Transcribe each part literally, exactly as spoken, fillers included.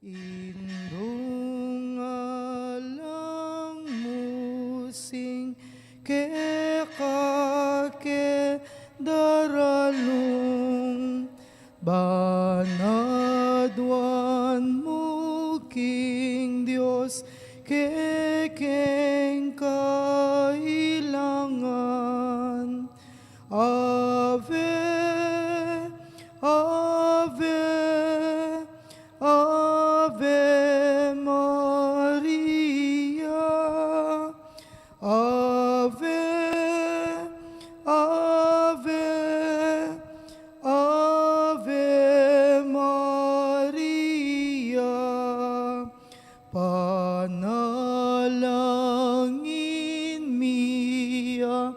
Indung alang mu sing keka ke daralung, banaduan mu king Dios kekeng kailangan. Ave, Ave, Ave Maria. Ave, Ave, Ave Maria. Panalangin mi a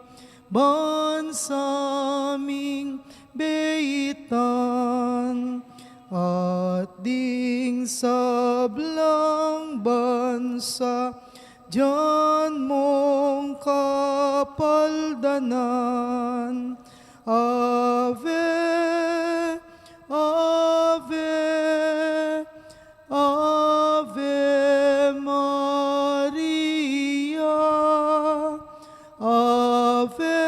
bansa ming beitan, at ding sablang bansa dyan mong kapaldanan. Ave, Ave, Ave Maria. Ave,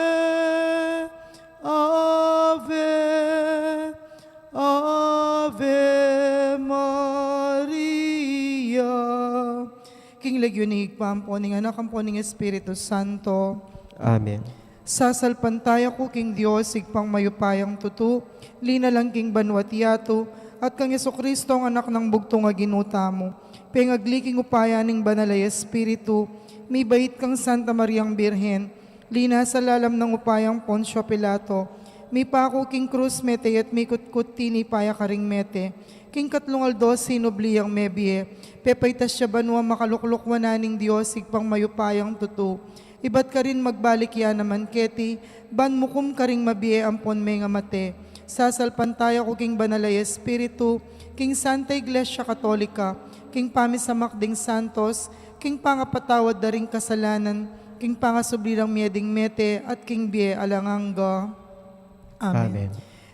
Ave, Ave Maria. King lagyu ning Ibpa, ampo ning Anak, ampo ning Espiritu Santo. Amen. Sasalpantaya ku king Dios, Ibpang mayupayang tutu, linalang king banua't yatu, at kang Jesucristo, ang Anak nang bugtung a Ginu tamu, pengagli king upaya ning Banal a Espiritu, mibait kang Santa Mariang Birhen, linasa lalam nang upayang Poncio Pilato, mipaku king krus, mete ya at mikutkut, tinipa ya karing mete, king katlung aldo sinubli yang mebie, pepaitas ya banua, makalukluk wanan ning Dios Ibpang mayupayang tutu. Ibat karin magbalik ya naman keti, ban mukum karing mabie ampon mengamate. Sasalpantaya ku king Banal a Espiritu, king Santa Iglesia Katolika, king pamisamak ding santos, king pangapatawad da ring kasalanan, king pangasubli rang mie ding mete, at king bie alang angga. Amen. Amen.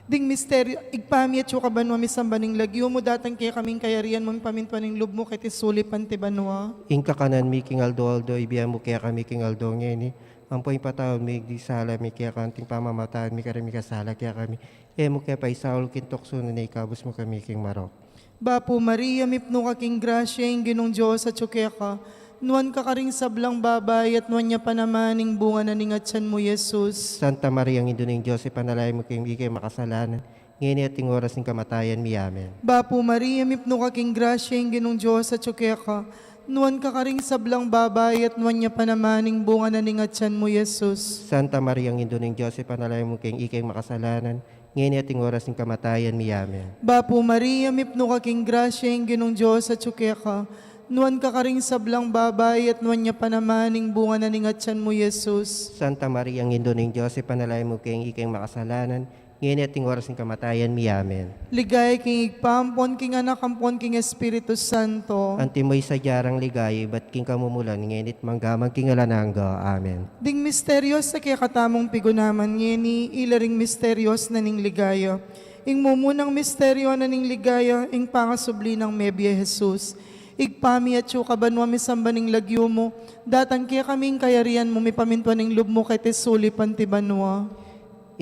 Ding misteryo, Ibpa mi, atsu ka banua, misamban ing lagyu mu, datang kekami ing kayarian mu, mipamintuan ing lub mu keti sulip anti banua. Ing kakanan mi king aldo-aldo, ibie mu kekami king aldo ngeni, ampo ipatawad mu ing sala mi keka anti ing pamamatawad mi karing mikasala kekami. E mu ke paisaul king tuksu, nune ikabus mu kami king marok. Bapu Maria, mipnu ka king grasya, ing Ginung Dios atyu keka. Nuan ka karing sablang babai, at nuan ya pa naman ing bunga na ning atyan mu, Jesus. Santa Maria, Indu ning Dios, ipanalangin mu keng ikeng makasalanan, ngeni at king oras ning kamatayan mi. Amen. Bapu Maria, mipnu ka king grasya, ing Ginung Dios atyu keka. Nuan ka karing sablang babai, at nuan ya pa naman ing bunga na ning atyan mu, Jesus. Santa Maria, Indu ning Dios, ipanalangin mu keng ikeng makasalanan, ngeni at king oras ning kamatayan mi. Amen. Bapu Maria, mipnu ka king grasya, ing Ginung Dios atyu keka. Nuan ka karing sablang babai, at nuan ya pa naman ing bunga na ning atyan mu, Jesus. Santa Maria, Indu ning Dios, ipanalangin mu keng ikeng makasalanan, ngeni at king oras ning kamatayan mi. Amen. Ligaya king Ibpa, ampon king Anak, ampon king Espiritu Santo. Antimo ing sadya rang ligaya, ibat king kamumulan, ngeni at mangga man king alang angga. Amen. Ding misterios a kekatamung pigunaman ngeni, ila ring misterios na ning ligaya. Ing mumunang misteryo na ning ligaya, ing pangasubli nang mebie Jesus. Ibpa mi atyu ka banua, misamban ing lagyu mu, datang kekami ing kayarian mu, mipamintuan ing lub mu keti sulip anti banua.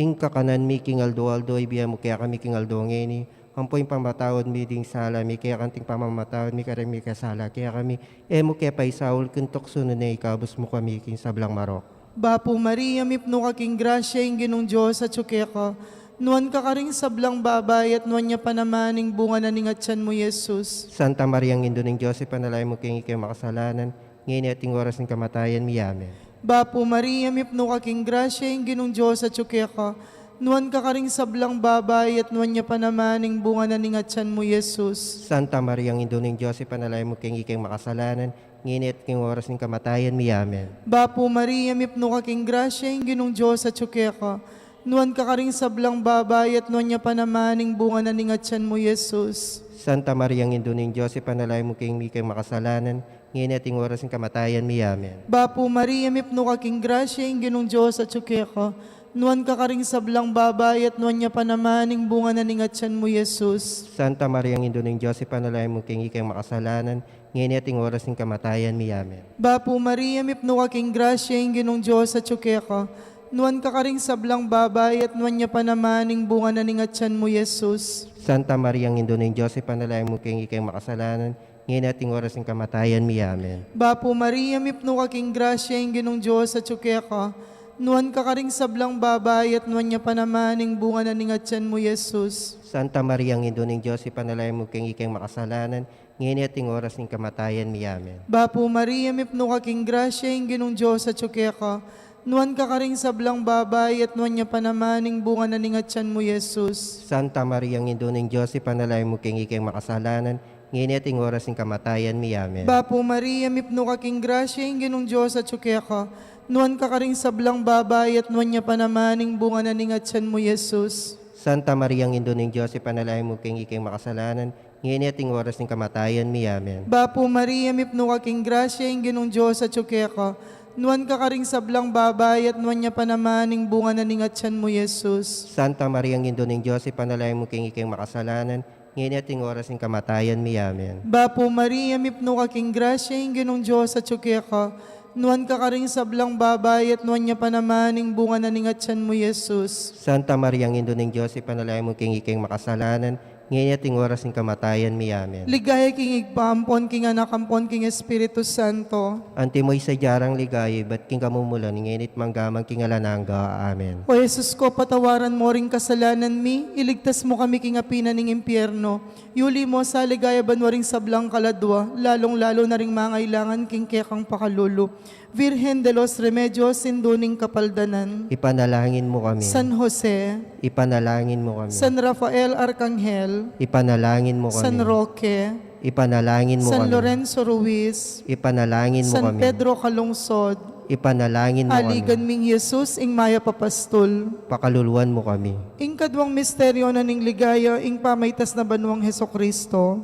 Ing kakanan mi king aldo-aldo, ibie mu kekami king aldo ngeni, ampo ing pamatawad mi ding sala mi keka anti ing pamamatawad mi karing mikasala kekami. E mu ke paisaul king tuksu, nune ikabus mu kami king sablang marok. Bapu Maria, mipnu ka king grasya, ing Ginung Dios atyu keka. Nuan ka karing sablang babai, at nuan ya pa naman ing bunga na ning atyan mu, Jesus. Santa Maria, Indu ning Dios, ipanalangin mu keng ikeng makasalanan, ngeni at king oras ning kamatayan mi. Amen. Bapu Maria, mipnu ka king grasya, ing Ginung Dios atyu keka. Nuan ka karing sablang babai, at nuan ya pa naman ing bunga na ning atyan mu, Jesus. Santa Maria, Indu ning Dios, ipanalangin mu keng ikeng makasalanan, ngeni at king oras ning kamatayan mi. Amen. Bapu Maria, mipnu ka king grasya, ing Ginung Dios atyu keka. Nuan ka karing sablang babai, at nuan ya pa naman ing bunga na ning atyan mu, Jesus. Santa Maria, Indu ning Dios, ipanalangin mu keng ikeng makasalanan, ngeni at king oras ning kamatayan mi. Amen. Bapu Maria, mipnu ka king grasya, ing Ginung Dios atyu keka. Nuan ka karing sablang babai, at nuan ya pa naman ing bunga na ning atyan mu, Jesus. Santa Maria, Indu ning Dios, ipanalangin mu keng ikang makasalanan, ngeni at ing oras ning kamatayan mi. Amen. Bapu Maria, mipnu ka king grasya, ing Ginung Dios atyu keka. Nuan ka karing sablang babai, at nuan ya pa naman ing bunga na ning atyan mu, Jesus. Santa Maria, Indu ning Dios, ipanalangin mu keng ikang makasalanan, ngeni at ing oras ning kamatayan mi. Amen. Bapu Maria, mipnu ka king grasya, ing Ginung Dios atyu keka. Nuan ka karing sablang babai, at nuan ya pa naman ing bunga na ning atyan mu, Jesus. Santa Maria, Indu ning Dios, ipanalangin mu keng ikang makasalanan, ngeni at ing oras ning kamatayan mi. Amen. Bapu Maria, mipnu ka king grasya, ing Ginung Dios atyu keka. Nuan ka karing sablang babai, at nuan ya pa naman ing bunga na ning atyan mu, Jesus. Santa Maria, Indu ning Dios, ipanalangin mu keng ikang makasalanan, ngeni at ing oras ning kamatayan mi. Amen. Bapu Maria, mipnu ka king grasya, ing Ginung Dios atyu keka. Nuan ka karing sablang babai, at nuan ya pa naman ing bunga na ning atyan mu, Jesus. Santa Maria, Indu ning Dios, ipanalangin mu keng ikang makasalanan, ngeni at ing oras ning kamatayan mi. Amen. Bapu Maria, mipnu ka king grasya, ing Ginung Dios atyu keka. Nuan ka karing sablang babai, at nuan ya pa naman ing bunga na ning atyan mu, Jesus. Santa Maria, Indu ning Dios, ipanalangin mu keng ikang makasalanan, ngeni at ing oras ning kamatayan mi. Amen. Bapu Maria, mipnu ka king grasya, ing Ginung Dios atyu keka. Nuan ka karing sablang babai, at nuan ya pa naman ing bunga na ning atyan mu, Jesus. Santa Maria, Indu ning Dios, ipanalangin mu keng ikang makasalanan, ngeni at ing oras ning kamatayan mi. Amen. Ligaya king Ibpa, ampon king Anak, ampon king Espiritu Santo. Antimo ing sadya rang ligaya, ibat king kamumulan, ngeni at mangga man king alang angga. Amen. O Jesus ko, patawaran mo ring kasalanan mi, iligtas mo kami king api na ning impyerno, yuli mo sa ligaya banua ring sablang kaladua, lalung-lalu na ring mangailangan king kekang pakalulu. Virgen de los Remedios, Indu ning Kapaldanan. Ipanalangin mo kami. San Jose. Ipanalangin mo kami. San Rafael Arkanghel. Ipanalangin mo kami. San Roque. Ipanalangin mo kami. San Lorenzo Ruiz. Ipanalangin mo kami. San Pedro Calungsod. Ipanalangin mo kami. Aligan ming Jesus, ing mayap a pastul. Pakaluluan mo kami. Ing kaduang misteryo na ning ligaya, ing pamaitas na banuang Jesucristo.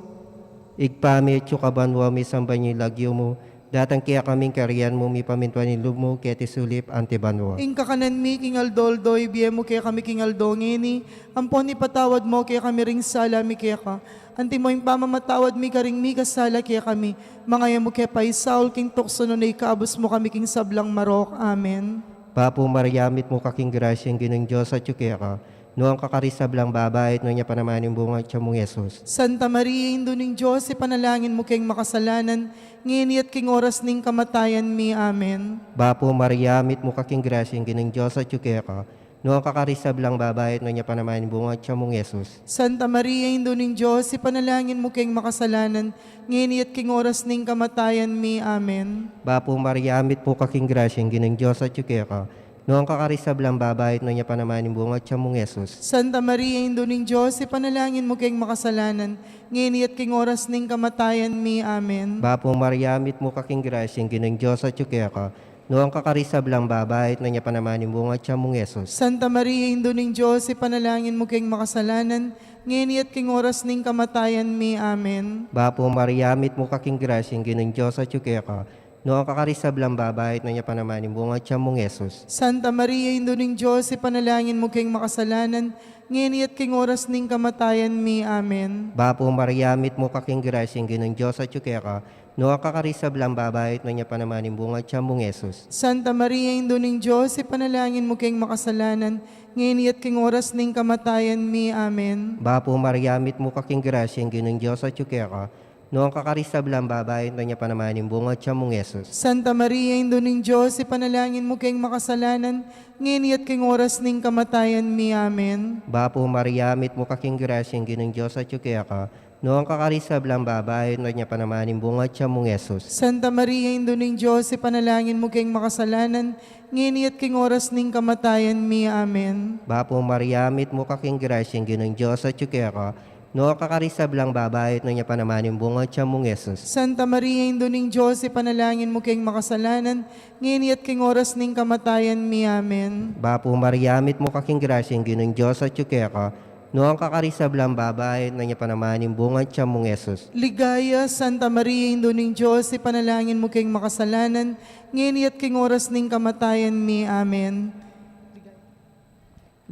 Ibpa mi, atsu ka banua, misamban ya ing lagyu mu, datang kekami ing kayarian mu, mipamintuan ing lub mu, keti sulip anti banua. Ing kakanan mi king aldo-aldo, ibie mu kekami king aldo ngeni, ampon ipatawad mo kekami ring sala mi keka, antimo ing pamamatawad mi karing mikasala kekami, manga e mu ke paisaul king tuksu, nune ikabus mu kami king sablang marok. Amen. Bapu Maria, mitmu ka king grasya, ing Ginung Dios atyu keka. Nuan ka karing sablang babai, at nuan ya pa naman ing bunga atyan mung Jesus. Santa Maria, Indu ning Dios, ipanalangin mu keng makasalanan, ngeni at king oras ning kamatayan mi. Amen. Bapu Maria, mitmu ka king grasya, ing Ginung Dios atyu keka. Nuan ka karing sablang babai, at nuan ya pa naman ing bunga atyan mung Jesus. Santa Maria, Indu ning Dios, ipanalangin mu keng makasalanan, ngeni at king oras ning kamatayan mi. Amen. Bapu Maria, mitmu ka king grasya, ing Ginung Dios atyu keka. Nuan ka karing sablang babai, at nuan ya pa naman ing bunga atyan mung Jesus. Santa Maria, Indu ning Dios, ipanalangin mu keng makasalanan, ngeni at king oras ning kamatayan mi. Amen. Bapu Maria, mitmu ka king grasya, ing Ginung Dios atyu keka. Nuan ka karing sablang babai, at nuan ya pa naman ing bunga atyan mung Jesus. Santa Maria, Indu ning Dios, ipanalangin mu keng makasalanan, ngeni at king oras ning kamatayan mi. Amen. Bapu Maria, mitmu ka king grasya, ing Ginung Dios atyu keka. Nuan ka karing sablang babai, at nuan ya pa naman ing bunga atyan mung Jesus. Santa Maria, Indu ning Dios, ipanalangin mu keng makasalanan, ngeni at king oras ning kamatayan mi. Amen. Bapu Maria, mitmu ka king grasya, ing Ginung Dios atyu keka. Nuan ka karing sablang babai, at nuan ya pa naman ing bunga atyan mung Jesus. Santa Maria, Indu ning Dios, ipanalangin mu keng makasalanan, ngeni at king oras ning kamatayan mi. Amen. Bapu Maria, mitmu ka king grasya, ing Ginung Dios atyu keka. Nuan ka karing sablang babai, at nuan ya pa naman ing bunga atyan mung Jesus. Santa Maria, Indu ning Dios, ipanalangin mu keng makasalanan, ngeni at king oras ning kamatayan mi. Amen. Bapu Maria, mitmu ka king grasya, ing Ginung Dios atyu keka. Nuan ka karing sablang babai, at nuan ya pa naman ing bunga atyan mung Jesus. Santa Maria, Indu ning Dios, ipanalangin mu keng makasalanan, ngeni at king oras ning kamatayan mi. Amen. Bapu Maria, mitmu ka king grasya, ing Ginung Dios atyu keka. Nuan ka karing sablang babai, at nuan ya pa naman ing bunga atyan mung Jesus. Santa Maria, Indu ning Dios, ipanalangin mu keng makasalanan, ngeni at king oras ning kamatayan mi. Amen. Bapu Maria, mitmu ka king grasya, ing Ginung Dios atyu keka. Nuan ka karing sablang babai, at nuan ya pa naman ing bunga atyan mung Jesus. Ligaya, Santa Maria, Indu ning Dios, ipanalangin mu keng makasalanan, ngeni at king oras ning kamatayan mi. Amen.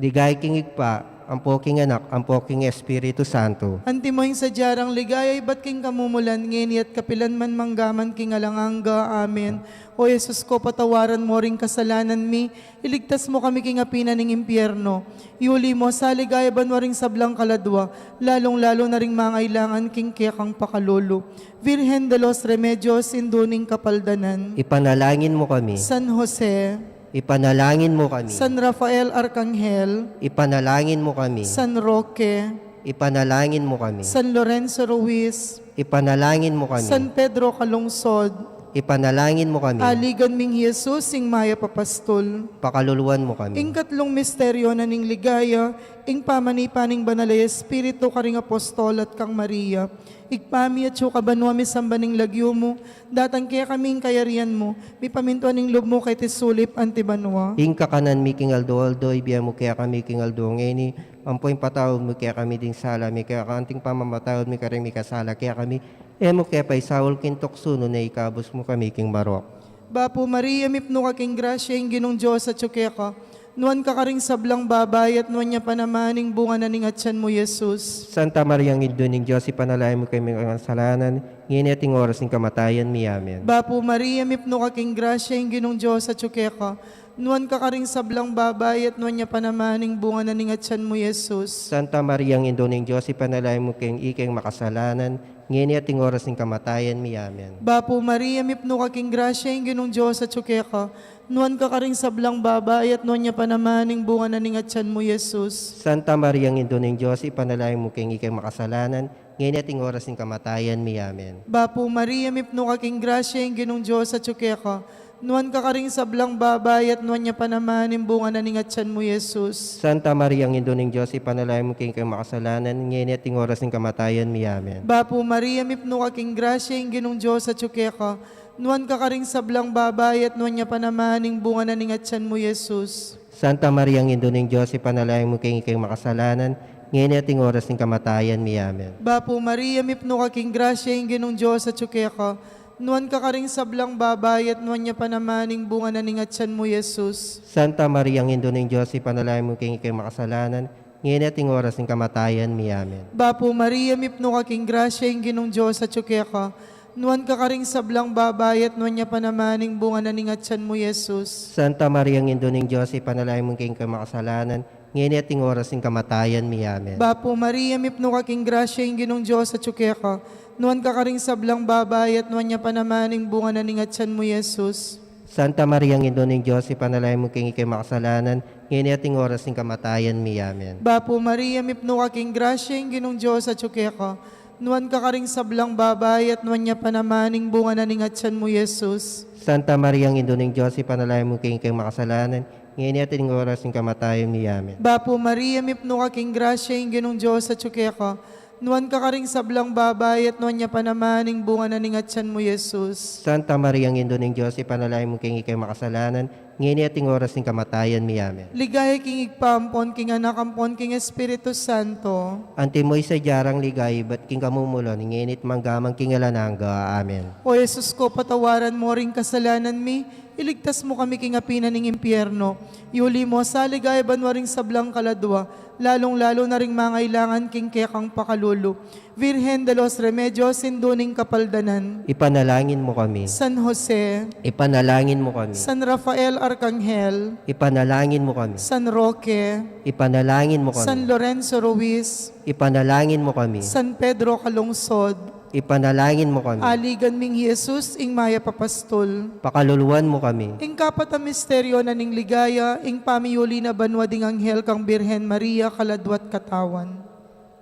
Ligaya king Ibpa, ampo king Anak, ampo king Espiritu Santo. Antimo ing sadya rang ligaya ibat king kamumulan, ngeni at kapilan man, mangga man king alang angga. Amen. O Jesus ko, patawaran mo ring kasalanan mi, iligtas mo kami king api na ning impyerno. Iuli mo sa ligaya banua ring sablang kaladua, lalung-lalu na ring mangailangan king kekang pakalulu. Virgen de los Remedios, Indu ning Kapaldanan. Ipanalangin mo kami. San Jose. Ipanalangin mo kami. San Rafael Arkanghel. Ipanalangin mo kami. San Roque. Ipanalangin mo kami. San Lorenzo Ruiz. Ipanalangin mo kami. San Pedro Calungsod. Ipanalangin mo kami. Aligan ming Jesus, ing mayap a pastul. Pakaluluan mo kami. Ing katlung misteryo na ning ligaya, ing pamanipa ning Banal a Espiritu karing apostol at kang Maria. Ibpa mi, atsu ka banua, misamban ing lagyu mu, datang kekami ing kayarian mu, mipamintuan ing lub mu keti sulip anti banua. Ing kakanan mi king aldo-aldo, ibie mu kekami king aldo ngeni, ampo ipatawad mu kekami ding sala mi keka, anti ing pamamatawad mi karing mikasala kekami, e mu ke paisaul king tuksu, nune ikabus mu kami king marok. Bapu Maria, mipnu ka king grasya, ing Ginung Dios atsu keka. Nuan ka karing sablang babai, at nuan ya pa naman ing bunga na ning atyan mu, Jesus. Santa Maria, Indu ning Dios, ipanalangin mu keng makasalanan, ngeni at ing oras ning kamatayan mi. Amen. Bapu Maria, mipnu ka king grasya, ing Ginung Dios atsu keka. Nuan ka karing sablang babai, at nuan ya pa naman ing bunga na ning atyan mu, Jesus. Santa Maria, Indu ning Dios, ipanalangin mu keng ikeng makasalanan, ngeni at ing oras ning kamatayan mi. Amen. Bapu Maria, mipnu ka king grasya, ing Ginung Dios atsu keka. Nuan ka karing sablang babai, at nuan ya pa naman ing bunga na ning atyan mu, Jesus. Santa Maria, Indu ning Dios, ipanalangin mu keng ikeng makasalanan, ngeni at ing oras ning kamatayan mi. Amen. Bapu Maria, mipnu ka king grasya, ing Ginung Dios atsu keka. Nuan ka karing sablang babai, at nuan ya pa naman ing bunga na ning atyan mu, Jesus. Santa Maria, Indu ning Dios, ipanalangin mu keng ikeng makasalanan, ngeni at ing oras ning kamatayan mi. Amen. Bapu Maria, mipnu ka king grasya, ing Ginung Dios atsu keka. Nuan ka karing sablang babai, at nuan ya pa naman ing bunga na ning atyan mu, Jesus. Santa Maria, Indu ning Dios, ipanalangin mu keng ikeng makasalanan, ngeni at ing oras ning kamatayan mi. Amen. Bapu Maria, mipnu ka king grasya, ing Ginung Dios atsu keka. Nuan ka karing sablang babai, at nuan ya pa naman ing bunga na ning atyan mu, Jesus. Santa Maria, Indu ning Dios, ipanalangin mu keng ikeng makasalanan, ngeni at ing oras ning kamatayan mi. Amen. Bapu Maria, mipnu ka king grasya, ing Ginung Dios atsu keka. Nuan ka karing sablang babai, at nuan ya pa naman ing bunga na ning atyan mu, Jesus. Santa Maria, Indu ning Dios, ipanalangin mu keng ikeng makasalanan, ngeni at ing oras ning kamatayan mi. Amen. Bapu Maria, mipnu ka king grasya, ing Ginung Dios atsu keka. Nuan ka karing sablang babai, at nuan ya pa naman ing bunga na ning atyan mu, Jesus. Santa Maria, Indu ning Dios, ipanalangin mu keng ikeng makasalanan, ngeni at ing oras ning kamatayan mi. Amen. Bapu Maria, mipnu ka king grasya, ing Ginung Dios atsu keka. Nuan ka karing sablang babai, at nuan ya pa naman ing bunga na ning atyan mu, Jesus. Santa Maria, Indu ning Dios, ipanalangin mu keng ikeng makasalanan, ngeni at ing oras ning kamatayan mi. Amen. Bapu Maria, mipnu ka king grasya, ing Ginung Dios atsu keka. Nuan ka karing sablang babai, at nuan ya pa naman ing bunga na ning atyan mu, Jesus. Santa Maria, Indu ning Dios, ipanalangin mu keng ikeng makasalanan, ngeni at ing oras ning kamatayan mi. Amen. Ligaya king Ibpa, ampon king Anak, ampon king Espiritu Santo. Antimo ing sadya rang ligaya ibat king kamumulan, ngeni at mangga man king alang angga. Amen. O Jesus ko, patawaran mo ring kasalanan mi, iligtas mu kami king api na ning impyerno. Iuli mu sa ligaya banua ring sablang kaladua, lalung-lalu na ring mangailangan king kekang pakalulu. Virgen de los Remedios, Indu ning Kapaldanan. Ipanalangin mu kami. San Jose. Ipanalangin mu kami. San Rafael Arkanghel. Ipanalangin mu kami. San Roque. Ipanalangin mu kami. San Lorenzo Ruiz. Ipanalangin mu kami. San Pedro Calungsod. Ipanalangin mu kami. Aligan ming Jesus, ing mayap a pastul. Pakaluluan mu kami. Ing kapat a misteryo na ning ligaya, ing pamiuli na banua ding anghel kang Birhen Maria, kaladua't katawan.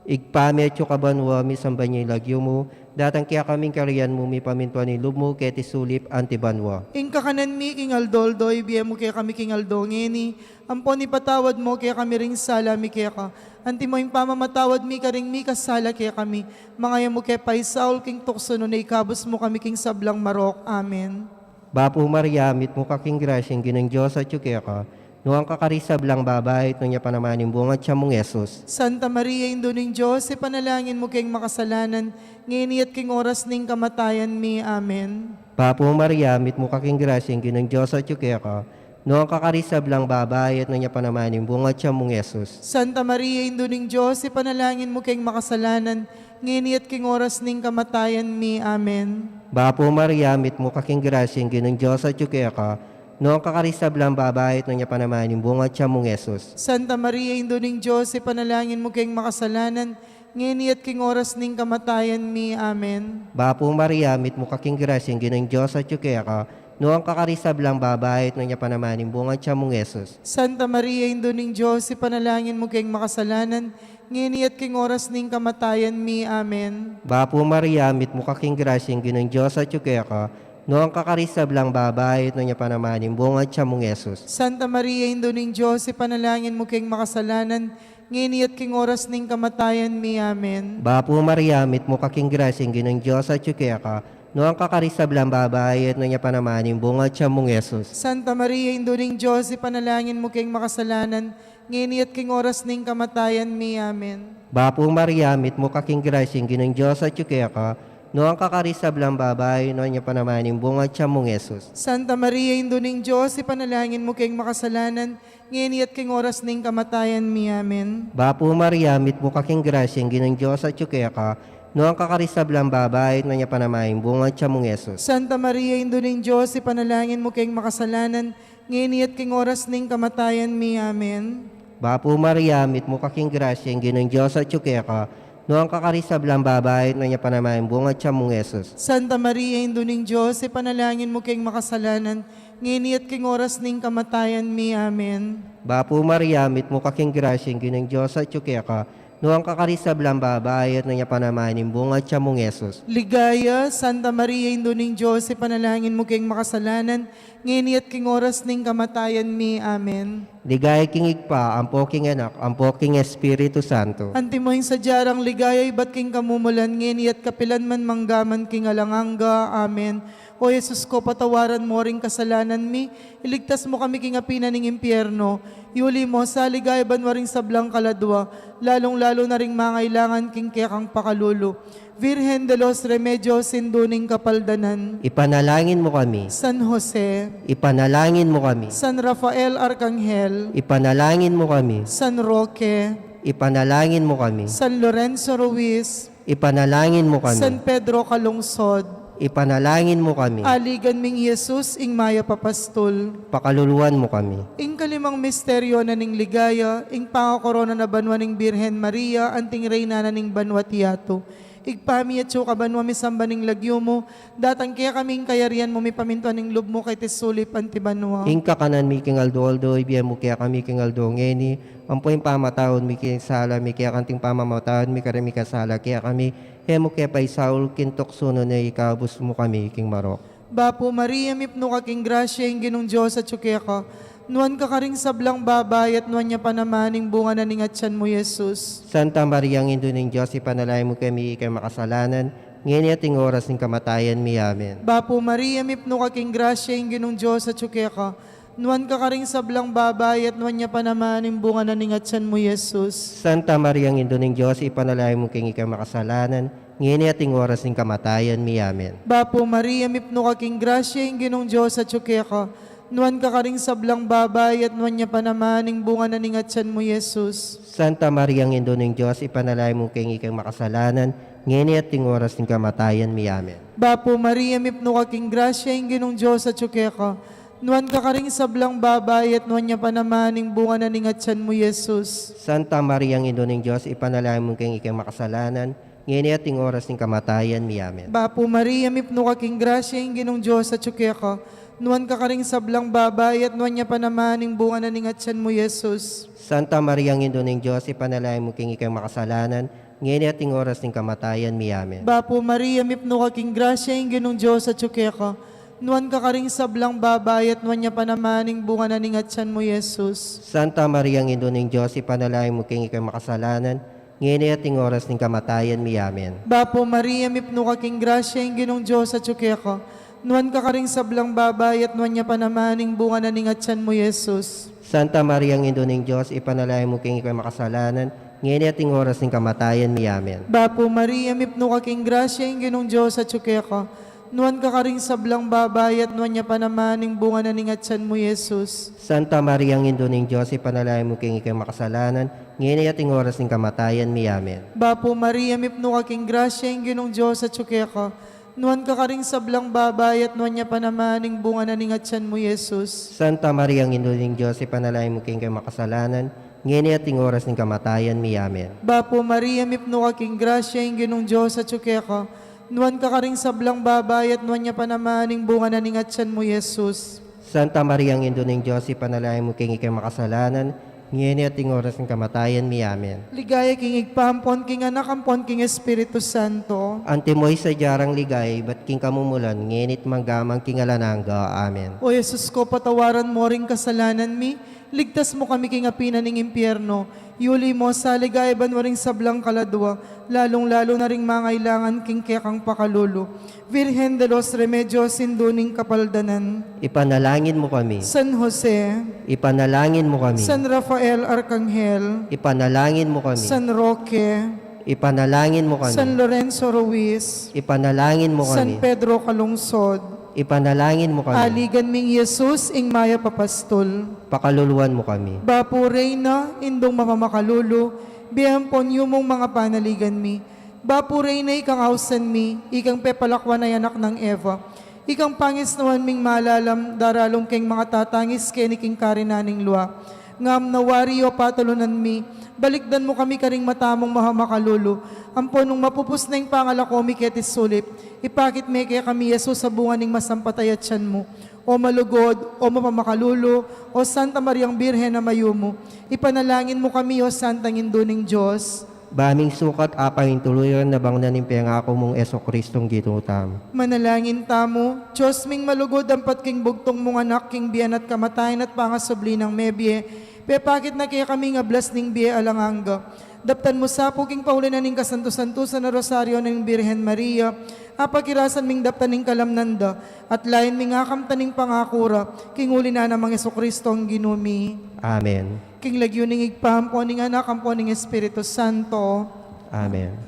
Ibpa mi atsu ka banua, misamban ya ing lagyu mu, datang kekami ing kayarian mu, mipamintuan ing lub mu keti sulip anti banua. Ing kakanan mi king aldo-aldo, ibie mu kekami king aldo ngeni, ampon ipatawad mu kekami ring sala mi keka, antimo ing pamamatawad mi karing mikasala kekami, manga e mu ke paisaul king tuksu, nune ikabus mu kami king sablang marok. Amen. Bapu Maria, mitmu ka king grasya, ing Ginung Dios atsu keka, nuan ka karing sablang babai, at nuan ya pa naman ing bunga ning tiyan mung Jesus. Santa Maria, Indu ning Dios, ipanalangin mu keng makasalanan, ngeni at king oras ning kamatayan mi. Amen. Bapu Maria, mitmu ka king grasya, ing Ginung Dios atsu keka, Nuan ka karing sablang babai, at nuan ya pa naman ing bunga ning tiyan mung Jesus. Santa Maria, Indu ning Dios, ipanalangin mu keng makasalanan, ngeni at king oras ning kamatayan mi. Amen. Bapu Maria, mitmu ka king grasya, ing Ginung Dios atyu keka, nuan ka karing sablang babai, at nuan ya pa naman ing bunga ning tiyan mung Jesus. Santa Maria, Indu ning Dios, ipanalangin mu keng makasalanan, ngeni at king oras ning kamatayan mi. Amen. Bapu Maria, mitmu ka king grasya, ing Ginung Dios atyu keka, nuan ka karing sablang babai, at nuan ya pa naman ing bunga ning tiyan mung Jesus. Santa Maria, Indu ning Dios, ipanalangin mu keng makasalanan, ngeni at king oras ning kamatayan mi. Amen. Bapu Maria, mitmu ka king grasya, ing Ginung Dios atyu keka, nuan ka karing sablang babai, at nuan ya pa naman ing bunga ning tiyan mung Jesus. Santa Maria, Indu ning Dios, ipanalangin mu keng makasalanan, ngeni at king oras ning kamatayan mi. Amen. Bapu Maria, mitmu ka king grasya, ing Ginung Dios atyu keka, nuan ka karing sablang babai, at nuan ya pa naman ing bunga ning tiyan mung Jesus. Santa Maria, Indu ning Dios, ipanalangin mu keng makasalanan, ngeni at king oras ning kamatayan mi. Amen. Bapu Maria, mitmu ka king grasya, ing Ginung Dios atyu keka, nuan ka karing sablang babai, nuan ya pa naman ing bunga ning tiyan mung Jesus. Santa Maria, Indu ning Dios, ipanalangin mu keng makasalanan, ngeni at king oras ning kamatayan mi. Amen. Bapu Maria, mitmu ka king grasya, ing Ginung Dios atyu keka, nuan ka karing sablang babai, at nuan ya pa naman ing bunga ning tiyan mung Jesus. Santa Maria, Indu ning Dios, ipanalangin mu keng makasalanan, ngeni at king oras ning kamatayan mi. Amen. Bapu Maria, mitmu ka king grasya, ing Ginung Dios atyu keka, nuan ka karing sablang babai, at nuan ya pa naman ing bunga ning tiyan mung Jesus. Santa Maria, Indu ning Dios, ipanalangin mu keng makasalanan, ngeni at king oras ning kamatayan mi. Amen. Bapu Maria, mitmu ka king grasya, ing Ginung Dios atyu keka, nuan ka karing sablang babai, at nuan ya pa naman ing bunga ning tiyan mung Jesus. Ligaya, Santa Maria, Indu ning Dios, ipanalangin mu keng makasalanan, ngeni at king oras ning kamatayan mi. Amen. Ligaya king Ibpa, ampo king Anak, ampo king Espiritu Santo. Antimo ing sadya rang ligaya ibat king kamumulan, ngeni at kapilan man, mangga man king alang angga. Amen. O Jesus ko, patawaran mu ring kasalanan mi, iligtas mu kami king api na ning impyerno, yuli mu sa ligaya banua ring sablang kaladua, lalung-lalu na ring mangailangan king kekang pakalulu. Virgen de los Remedios, Indu ning Kapaldanan. Ipanalangin mu kami. San Jose. Ipanalangin mu kami. San Rafael Arkanghel. Ipanalangin mu kami. San Roque. Ipanalangin mu kami. San Lorenzo Ruiz. Ipanalangin mu kami. San Pedro Calungsod. Ipanalangin mu kami. Aligan ming Jesus, ing mayap a pastul. Pakaluluan mu kami. Ing kalimang misteryo na ning ligaya, ing pangakorona na banua ning Birhen Maria, anting Reyna na ning banua't yatu. Ibpa mi, atsu ka banua, misamban ing lagyu mu, datang kekami ing kayarian mu, mipamintuan ing lub mu keti sulip anti banua. Ing kakanan mi king aldo-aldo, ibie mu kekami king aldo ngeni, ampo ing pamamatawad mi king sala mi keka, anting pamamatawad mi karing mikasala kekami, e mu ke paisaul king tuksu, nune ikabus mu kami king marok. Bapu Maria, mipnu ka king grasya, ing Ginung Dios atyu keka, nuan ka karing sablang babai, at nuan ya pa naman ing bunga na ning atian mu, Jesus. Santa Maria, Indu ning Dios, ipanalangin mu kami ikang makasalanan, ngeni at ing oras ning kamatayan mi. Amen. Bapu Maria, mipnu ka king grasya, ing Ginung Dios atyu keka, nuan ka karing sablang babai, at nuan ya pa naman ing bunga na ning atian mu, Jesus. Santa Maria, Indu ning Dios, ipanalangin mu kami ikang makasalanan, ngeni at ing oras ning kamatayan mi. Amen. Bapu Maria, mipnu ka king grasya, ing Ginung Dios atyu keka, nuan ka karing sablang babai, at nuan ya pa naman ing bunga na ning atian mu, Jesus. Santa Maria, Indu ning Dios, ipanalangin mu kami ikang makasalanan, ngeni at ing oras ning kamatayan mi. Amen. Bapu Maria, mipnu ka king grasya, ing Ginung Dios atyu keka, nuan ka karing sablang babai, at nuan ya pa naman ing bunga na ning atian mu, Jesus. Santa Maria, Indu ning Dios, ipanalangin mu kami ikang makasalanan, ngeni at ing oras ning kamatayan mi. Amen. Bapu Maria, mipnu ka king grasya, ing Ginung Dios atyu keka, nuan ka karing sablang babai, at nuan ya pa naman ing bunga na ning atian mu, Jesus. Santa Maria, Indu ning Dios, ipanalangin mu kami ikang makasalanan, ngeni at ing oras ning kamatayan mi. Amen. Bapu Maria, mipnu ka king grasya, ing Ginung Dios atyu keka, nuan ka karing sablang babai, at nuan ya pa naman ing bunga na ning atian mu, Jesus. Santa Maria, Indu ning Dios, ipanalangin mu kami ikang makasalanan, ngeni at ing oras ning kamatayan mi. Amen. Bapu Maria, mipnu ka king grasya, ing Ginung Dios atyu keka, nuan ka karing sablang babai, at nuan ya pa naman ing bunga na ning atian mu, Jesus. Santa Maria, Indu ning Dios, ipanalangin mu kami ikang makasalanan, ngeni at ing oras ning kamatayan mi. Amen. Bapu Maria, mipnu ka king grasya, ing Ginung Dios atyu keka, Nuan ka karing sablang babai at nuan ya pa naman ing bunga na ning atyan mu, Jesus. Santa Maria, Indu ning Dios, ipanalangin mu keng ikang makasalanan, ngeni at ing oras ning kamatayan mi. Amen. Bapu Maria, mipnu ka king grasya, ing Ginung Dios atyu keka. Nuan ka karing sablang babai at nuan ya pa naman ing bunga na ning atyan mu, Jesus. Santa Maria, Indu ning Dios, ipanalangin mu keng ikang makasalanan, ngeni at ing oras ning kamatayan mi. Amen. Bapu Maria, mipnu ka king grasya, ing Ginung Dios atyu keka. Nuan ka karing sablang babai at nuan ya pa naman ing bunga na ning atyan mu, Jesus. Santa Maria, Indu ning Dios, ipanalangin mu keng ikang makasalanan, ngeni at ing oras ning kamatayan mi. Amen. Ligaya king Ibpa, ampon king Anak, ampon king Espiritu Santo. Antimo ing sadya rang ligaya ibat king kamumulan, ngeni at mangga man king alang angga. Amen. O Jesus ko, patawaran mu ring kasalanan mi, ligtas mu kami king api na ning impyerno, yuli mu sa ligaya banua ring sablang kaladua, lalung-lalu na ring mangailangan king kekang pakalulu. Virgen de los Remedios, Indu ning Kapaldanan. Ipanalangin mu kami. San Jose. Ipanalangin mu kami. San Rafael Arkanghel. Ipanalangin mu kami. San Roque. Ipanalangin mu kami. San Lorenzo Ruiz. Ipanalangin mu kami. San Pedro Calungsod. Ipanalangin mu kami. Aligan ming Jesus, ing mayap a pastul. Pakaluluan mu kami. Bapu Reyna, Indung mapamakalulu, bie ampon yumung mga panaligan mi. Bapu Reyna, ikang ausan mi, ikang pepalakwan a anak nang Eva, ikang pangisnawan ming malalam, daralung keng mga tatangis keni king karinan ning lua. Ngam nawari, o patulunan mi, balikdan mu kami karing mata mung mapamakalulu, ampon nung mapupus na ing pangalako mi keti sulip, ipakit me kekami i Jesus a bunga ning masampat a atyan mu. O malugud, o mapamakalulu, o Santa Mariang Birhen a mayumu, ipanalangin mu kami, o Santang Indu ning Dios. Ba ming sukat apang ing tuluyan a bangnan ning pengaku mung Jesucristong Ginu tamu. Manalangin tamu. Dios ming malugud, ampat king bugtung mung Anak, king bie na at kamatayan at pangasubli nang mebie, pepakit na kekami ing ablas ning bie alang angga. Daptan mu sa pu king pauli na ning kasantu-santusan a Rosario ning Birhen Maria, apakirasan ming daptan ing kalamnan da, at lain ming akamtan ing pangaku ra, king uli na nang Jesucristong Ginu mi. Amen. King lagyu ning Ibpa, ampon ning Anak, ampon ning Espiritu Santo. Amen.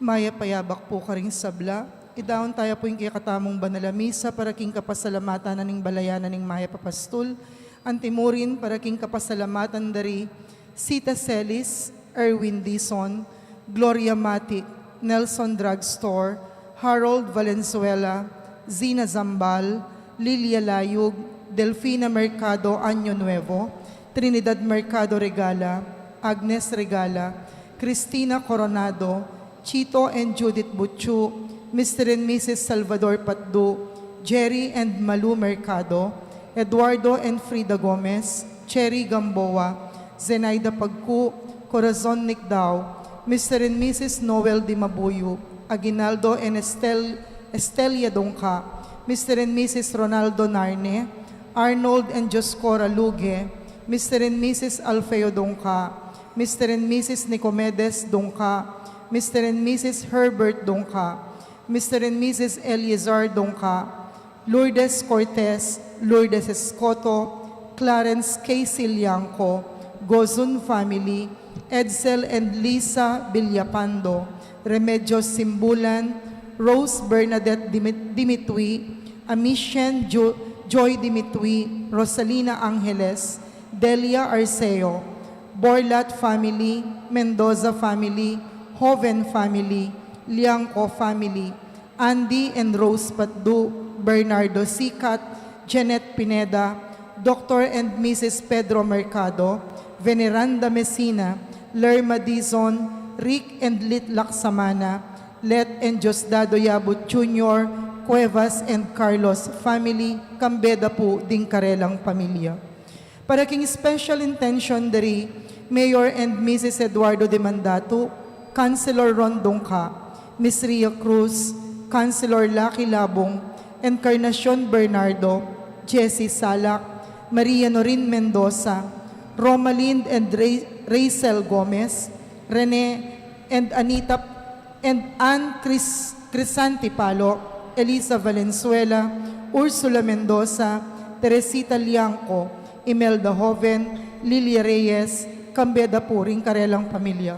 Mayap a yabak pu karing sabla. Idaun taya pu ing kekatamung banal a misa para king kapasalamatan na ning balayan na ning mayap a pastul. Antimurin para king kapasalamatan da ri Sita Celis, Erwin Dizon, Gloria Matic, Nelson Drugstore, Harold Valenzuela, Zina Zambal, Lilia Layug, Delfina Mercado Año Nuevo, Trinidad Mercado Regala, Agnes Regala, Cristina Coronado, Chito and Judith Butchu, Mister and Missus Salvador Patdu, Jerry and Malu Mercado, Eduardo and Frida Gomez, Cherry Gamboa, Zenaida Pagku, Corazon Nicdao, Mister and Missus Noel Dimabuyu, Aguinaldo and Estel, Estelia Dongca, Mister and Missus Ronaldo Narne, Arnold and Dioscora Luge, Mister and Missus Alfeo Dongca, Mister and Missus Nicomedes Dungca, Mister and Missus Herbert Dungca, Mister and Missus Eleazar Dungca, Lourdes Cortez, Lourdes Escoto, Clarence K. Silianco, Gozun family, Edsel and Lisa Villapando, Remedios Simbulan, Rose Bernadette Dimi-, Dimitui, Amician Jo-, Joy Dimitui, Rosalina Angeles, Delia Arceo, Borlat family, Mendoza family, Joven family, Liangco family, Andy and Rose Patdu, Bernardo Sicat, Janet Pineda, Doctor and Missus Pedro Mercado, Veneranda Messina, Lerma Dizon, Rick and Lit Laksamana, Let and Diosdado Yabut Junior, Cuevas and Carlos family, kambe da pu ding karelang pamilya. Para king special intention dari Mayor and Missus Eduardo Demandatu, Councilor Ron Dungca, Miss Ria Cruz, Councilor Lucky Labong, Encarnacion Bernardo, Jessie Salak, Maria Norin Mendoza, Romalind and Ray-, Rachel Gomez, Rene and Anita and Ann Cris-, Crisanti Palo, Elisa Valenzuela, Ursula Mendoza, Teresita Liangco, Imelda Joven, Lilia Reyes, kambe da pu ring karelang pamilya.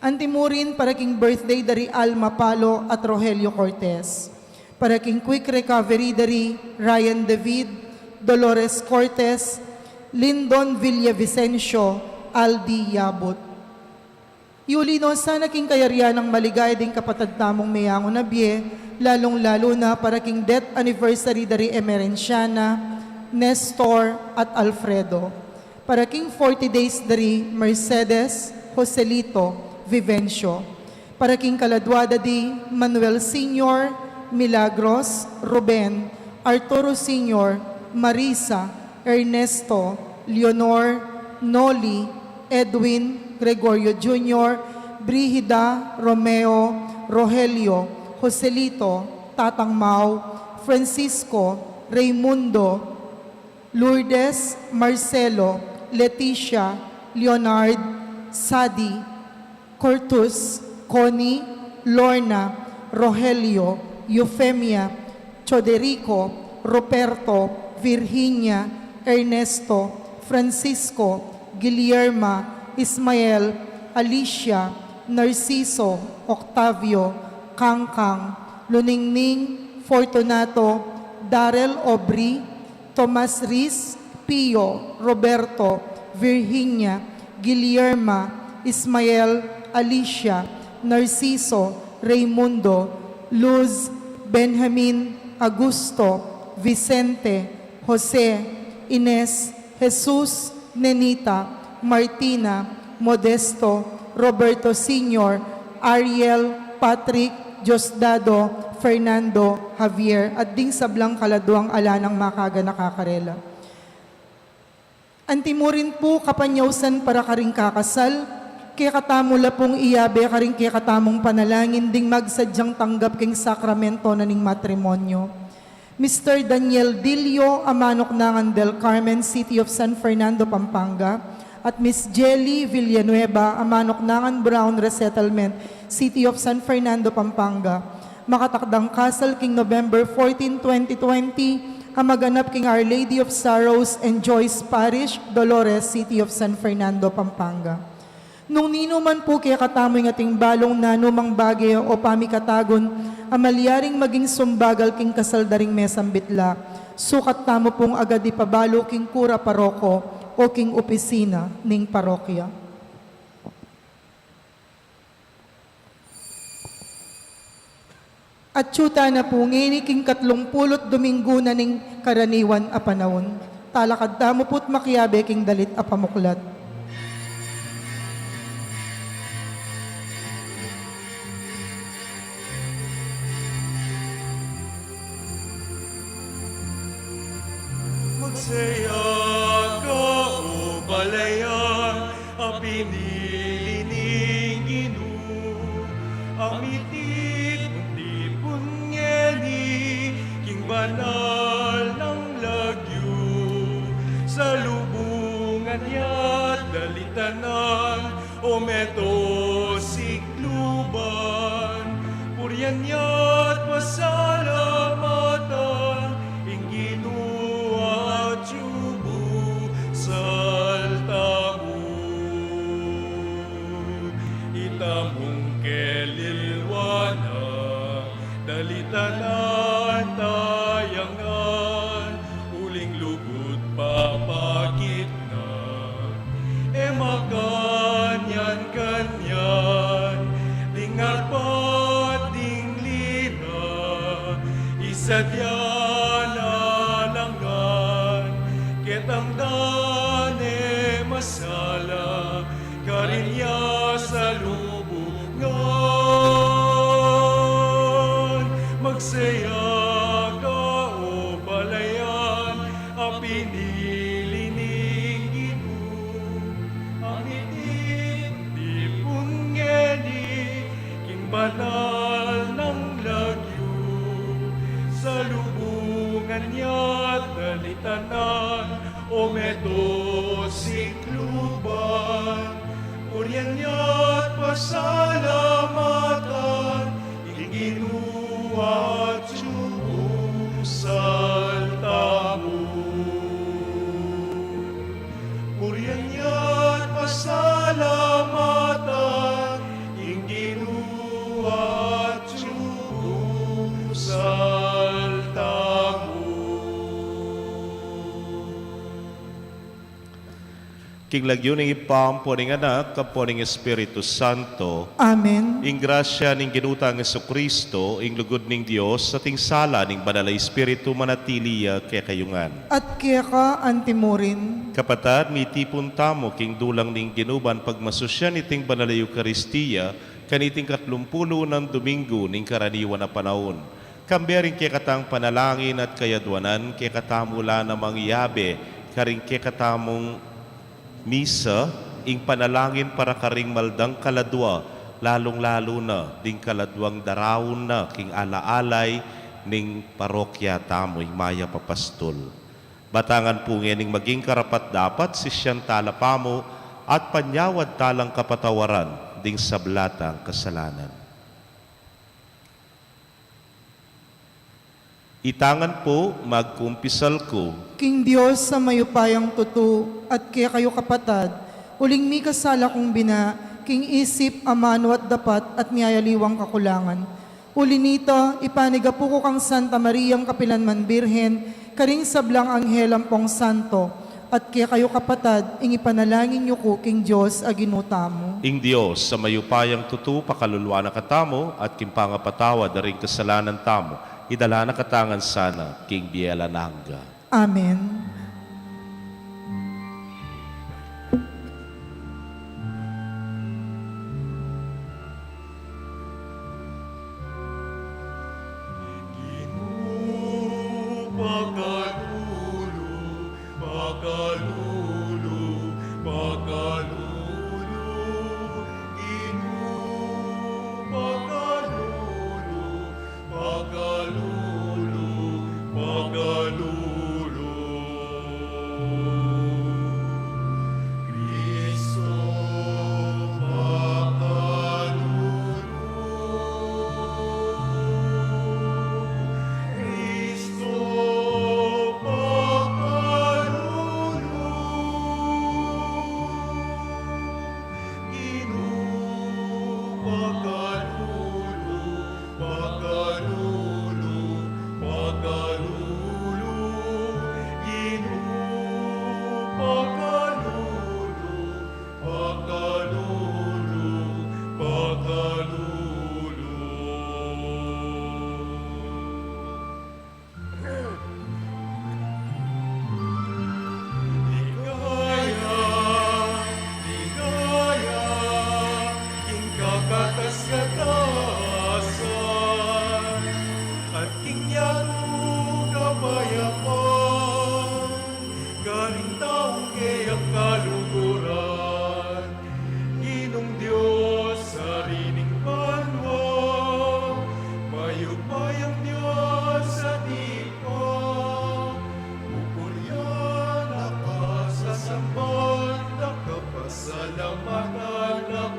Antimurin para king birthday dari Alma Palo at Rogelio Cortez. Para king quick recovery dari Ryan David, Dolores Cortez, Lindon Villavicencio, Aldi Yabut. Iuli no sana king kayarian nang maligaya ding kapatad tamung meyangu na bie, lalung-lalu na para king death anniversary dari Emerenciana, Nestor, at Alfredo. Para king forty days dari Mercedes, Joselito, Vivencio. Para king kaladua da di Manuel Senior, Milagros, Ruben, Arturo Senior, Marisa, Ernesto, Leonor, Noli, Edwin, Gregorio Junior, Brigida, Romeo, Rogelio, Joselito, Tatang Mau, Francisco, Raymundo, Lourdes, Marcelo, Leticia, Leonard, Sadi, Cortus, Connie, Lorna, Rogelio, Eufemia, Choderico, Ruperto, Virginia, Ernesto, Francisco, Guillerma, Ismael, Alicia, Narciso, Octavio, Kangkang, Luningning, Fortunato, Darrell Aubrey, Tomas Riz, Pio, Roberto, Virginia, Guillerma, Ismael, Alicia, Narciso, Raymundo, Luz, Benjamin, Augusto, Vicente, Jose, Ines, Jesus, Nenita, Martina, Modesto, Roberto Senior, Ariel, Patrick, Diosdado, Fernando, Javier, at ding sablang kaladuang ala nang makaganaka karela. Antimurin pu kapanyausan para karing kakasal, kekatamu la pung iyabe karing kekatamung panalangin ding magsadyang tanggap king sakramento na ning matrimonyo. Mister Daniel Dillo, a manuknangan Del Carmen, City of San Fernando, Pampanga, at Miss Jelly Villanueva, a manuknangan Brown Resettlement, City of San Fernando, Pampanga. Makatakdang kasal king November fourteen, twenty twenty, a maganap king Our Lady of Sorrows and Joys Parish, Dolores, City of San Fernando, Pampanga. Nung ninu man pu kekatamu ing ating balung nanumang bage o pamikatagun a malyaring maging sumbagal king kasal da ring mesambit la, sukat tamu pung agad ipabalu king kura paroko o king opisina ning parokya. Atyu tana pu ngeni king katlung pulu't Dominggu na ning karaniwan a panaun. Talakad tamu pu't makiabe king dalit a pamuklat. Magsaya ka, o balayan, a pinili ning Ginu, a mitipun-tipun ngeni king banal nang lagyu. Salubungan ya, dalitan na O meto sikluban, purian ya't pasalamatan ing Ginu at subuk saltamu. Itamung kelilwanan, dalitanan tayangan, uling lugud papakit na, e makanyan-kanyan, ding arpat ding lira, isadya na langan, ketang dane masala, karin ya salubungan, magsaya ka o balayan, a pinili ning Ginu, a mitipun ngeni king banal nang lagyu, salubungan ya't dalitanan, o meto sikluban, purian ya't pasalamatan ing Ginu at subuk saltamu. Purian ya't pasalamatan ing Ginu at subuk saltamu. King lagyu ning Ibpa, ampo ning Anak, ampo ning Espiritu Santo. Amen. Ing grasya ning Ginu tang Jesucristo, ing lugud ning Dios, at ing sala ning Banal a Espiritu manatili ya kekayu ngan. At keka antimurin. Kapatad, mitipun tamu king dulang ning Ginu ban pagmasusyan iting Banal a Eukaristia, kaniting katlumpulu nang Domingo ning karaniwan a panaun. Kambe ring kekatang panalangin at kayadwanan, kekatamu la namang iyabe karing kekatamung misa ing panalangin para karing maldang kaladwa, lalung-lalu na ding kaladwang daraun na king ala-alay ning parokya tamu, ing Mayap a Pastul. Batangan pu ngening maging karapat-dapat sisyan tala pamu at panyawad talang kapatawaran ding sabla tang kasalanan. Itang ngan pu, magkumpisal ku king Dios a mayupayang tutu, at kekayu kapatad, uling mikasala kung bina, king isip, amanu at dapat, at miyayaliwang kakulangan. Uli nita, ipanigapu ku kang Santa Mariang kapilan man Birhen, karing sablang anghel ampong santo, at kekayu kapatad, ing ipanalangin yu ku king Dios a Ginu tamu. Ing Dios a mayupayang tutu pakaluluan na katamu, at king pangapatawad da ring kasalanan tamu, idala na katamu ngan sana king bie alang angga. Amen. Ginu, pakalulu, pakalulu, pakalulu. Ginu, pakalulu, pakalulu, pakalulu. Kristo, pakalulu. Kristo, pakalulu. Ginu, pakalulu, pakalulu, pakalulu. Ginu, pakalulu, pakalulu, pakalulu. Ligaya, ligaya, king kakatas-katasan, at king yatu kapayapan, karing taung keyang kaluguran. Ginung Dios, Ari ning banua, mayupayang Dios a tipa, pupurian da ka, sasamban da ka, pasalamatan da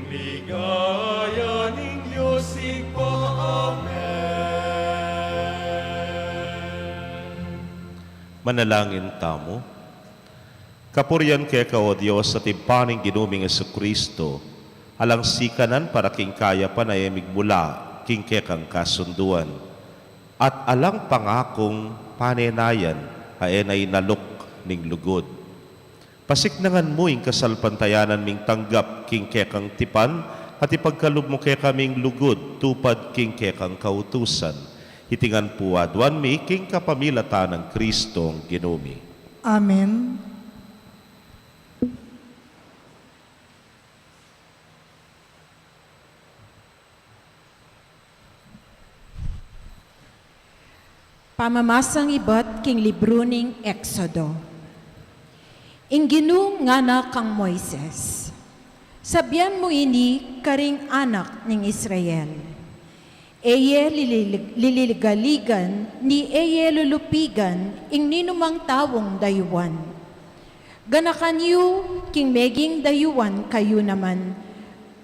Ligaya ning Dios Ibpa. Amen. Manalangin tamu. Kapurian keka, O Dios, at Ibpa ning Ginu ming Jesucristo, alang sikanan para king kayapan a e migmula king kekang kasunduan, at alang pangakung panenayan a e na inaluk ning lugud. Pasiknangan mu ing kasalpantayanan ming tanggap king kekang tipan, at ipagkalub mu kekaming lugud tupad king kekang kautusan. Iti ngan pu aduan mi king kapamilatan nang Kristong Ginu mi. Amen. Pamamasang ibat king libru ning Exodo. Ing Ginu ngana kang Moises, "Sabian mu ini karing anak ning Israel: E ye lililig-, lililigaligan ni e ye lulupigan ing ninumang taung dayuan. Ganakan yu king meging dayuan kayu naman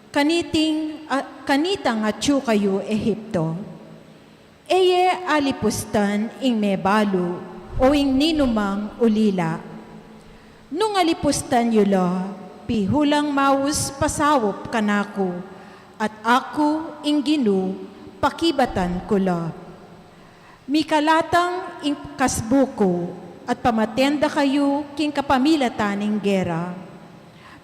kaniting, a, kanitang atyu kayu Ehipto. E ye alipustan ing mebalu o ing ninumang ulila. Nung alipustan yu la, pihulang maus pasaup kanaku, at aku, ing Ginu, pakibatan ku la. Mikalatang ing kasbu ku, at pamaten da kayu king kapamilatan ning gera.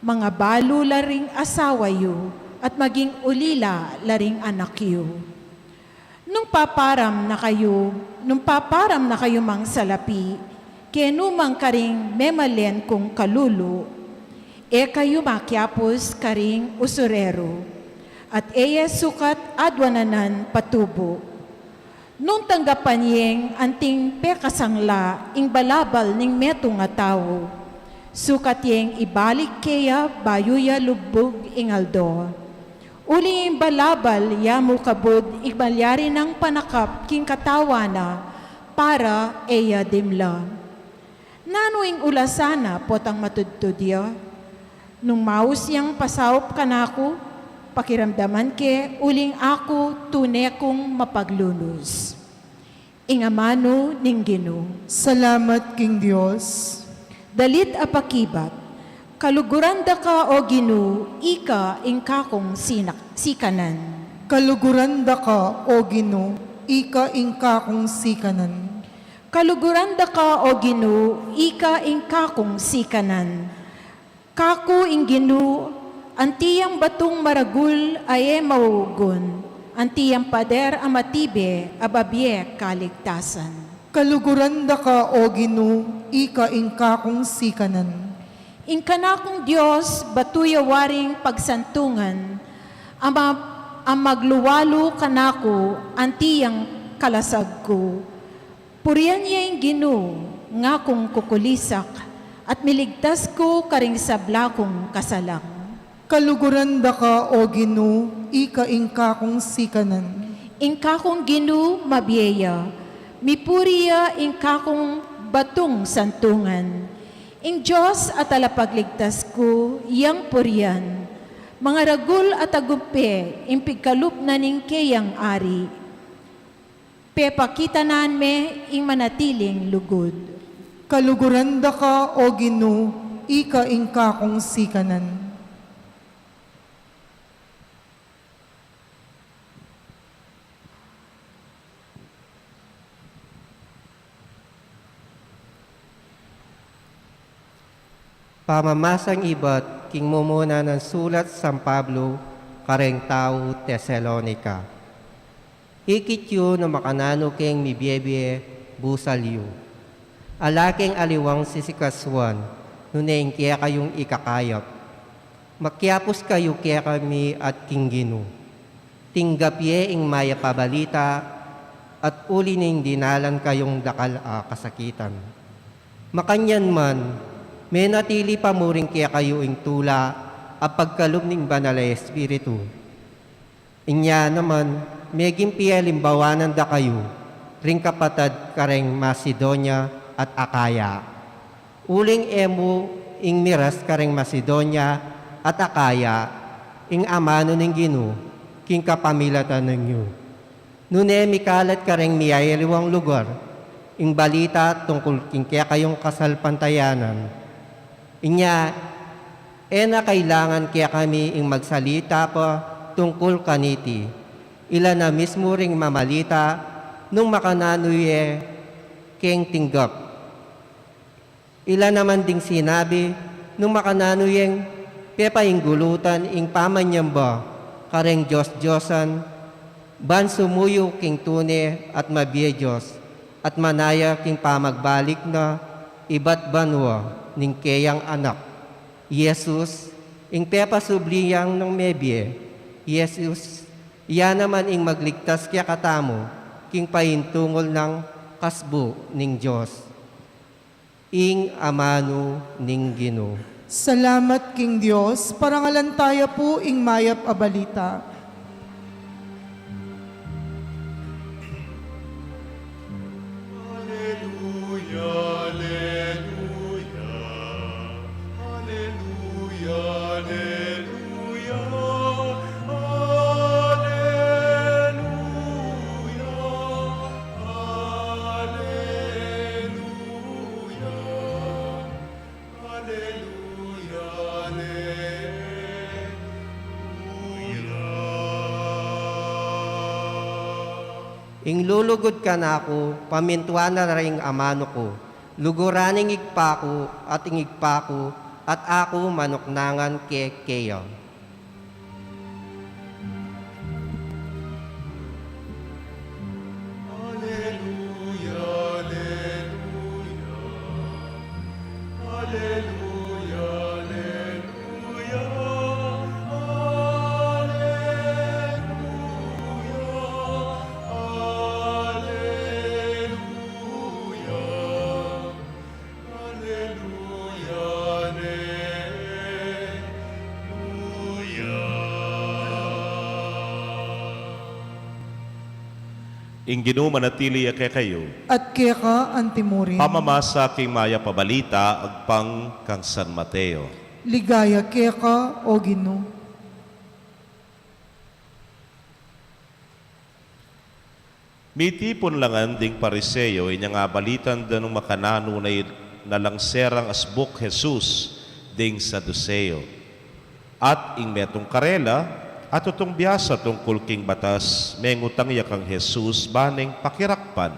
Mangabalu la ring asawa yu, at maging ulila la ring anak yu. Nung paparam na kayu, nung paparam na kayu mang salapi kenu mang karing memalen kung kalulu, e kayu makiapus karing usureru, at e ye sukat aduananan patubu. Nung tanggapan yeng anting pekasangla ing balabal ning metung a tau, sukat yeng ibalik keya bayu ya lubug ing aldo. Uling ing balabal ya mu kabud ing malyari nang panakap king katawan na para e ya dimla. Nanu ing ulasan na potang matudtud ya? Nung maus yang pasaup kanaku, pakiramdaman ke, uling aku tune kung mapaglunus." Ing amanu ning Ginu. Salamat king Dios. Dalit a pakibat. Kaluguran da ka, O Ginu, ika ing kakung sinak-, sikanan. Kaluguran da ka, O Ginu, ika ing kakung sikanan. Kaluguran da ka, O Ginu, ika ing kakung sikanan. Kaku ing Ginu, anti yang batung maragul a e maugun, anti yang pader a matibe a babie kaligtasan. Kaluguran da ka, O Ginu, ika ing kakung sikanan. Ing kanakung Dios, batu ya waring pagsantungan, a ma-, a magluwalu kanaku, anti yang kalasag ku. Purian ye ing Ginu, ngakung kukulisak, at miligtas ku karing sabla kung kasalang. Kaluguran da ka, O Ginu, ika ing kakung sikanan. Ing kakung Ginu mabie ya, mipuri ya ing kakung batung santungan. Ing Dios a talapagligtas ku, yang purian. Mangaragul a tagumpe ing pigkalup na ning keyang ari. Pepakitanan me ing manatiling lugud. Kaluguran da ka, O Ginu, ika ing kakung sikanan. Pamamasang ibat king mumuna nang sulat San Pablo kareng tau Tesalonica. Ikit yu no makananu keng mibiebie busal yu. Ala keng aliwang sisikasuan, nune ing kekayung ikakayap. Makiapus kayu kekami at king Ginu. Tinggap ye ing mayap a balita, at uli ning dinalan kayung dakal a kasakitan. Makanyan man, menatili pa mu ring kekayu ing tula a pagkalub ning Banal a Espiritu. Inya naman, meging pialimbawanan da kayu ring kapatad kareng Macedonia at Acaya. Uling e mu ing miras kareng Macedonia at Acaya, Ing amanu ning Ginu, king kapamilatan yu. Nune mikalat kareng miyayaliwang lugar, ing balita tungkul king kekayung kasalpantayanan. Inya, e na kailangan kekami ing magsalita pa tungkul kaniti. Ila na mismu ring mamalita nung makananu ye keng tinggap. Ila naman ding sinabi nung makananu yeng pepainggulutan ing pamanyamba kareng dios-diosan, ban sumuyu king tune at mabie Dios, at manaya king pamagbalik na ibat banua ning keyang Anak, Jesus, ing pepasubli yang nang mebie, Jesus, ya naman ing magligtas kekatamu king paintungul nang kasbu ning Dios. Ing amanu ning Ginu. Salamat king Dios, parangalan taya pu ing mayap a balita. Aleluya, aleluya, aleluya, aleluya, aleluya, aleluya, aleluya, aleluya. Ing lulugud kanaku, pamintuan na ring amanu ku, luguran ing Ibpa ku, at ing Ibpa ku, at aku manuknangan ke keya. Aleluya, aleluya. Aleluya, aleluya, aleluya, aleluya, aleluya, aleluya. Ing Ginu manatili ya kekayu. At keka antimurin. Pamamasa king mayap a balita agpang kang San Mateo. Ligaya keka, O Ginu. Mitipun la ngan ding Pariseo, inyang abalitan da nung makananu na i-, nalang serang asbuk Jesus ding Saduseo. At ing metung karela, atutung biasa tungkul king batas, mengutang ya kang Jesus ba neng pakirakpan.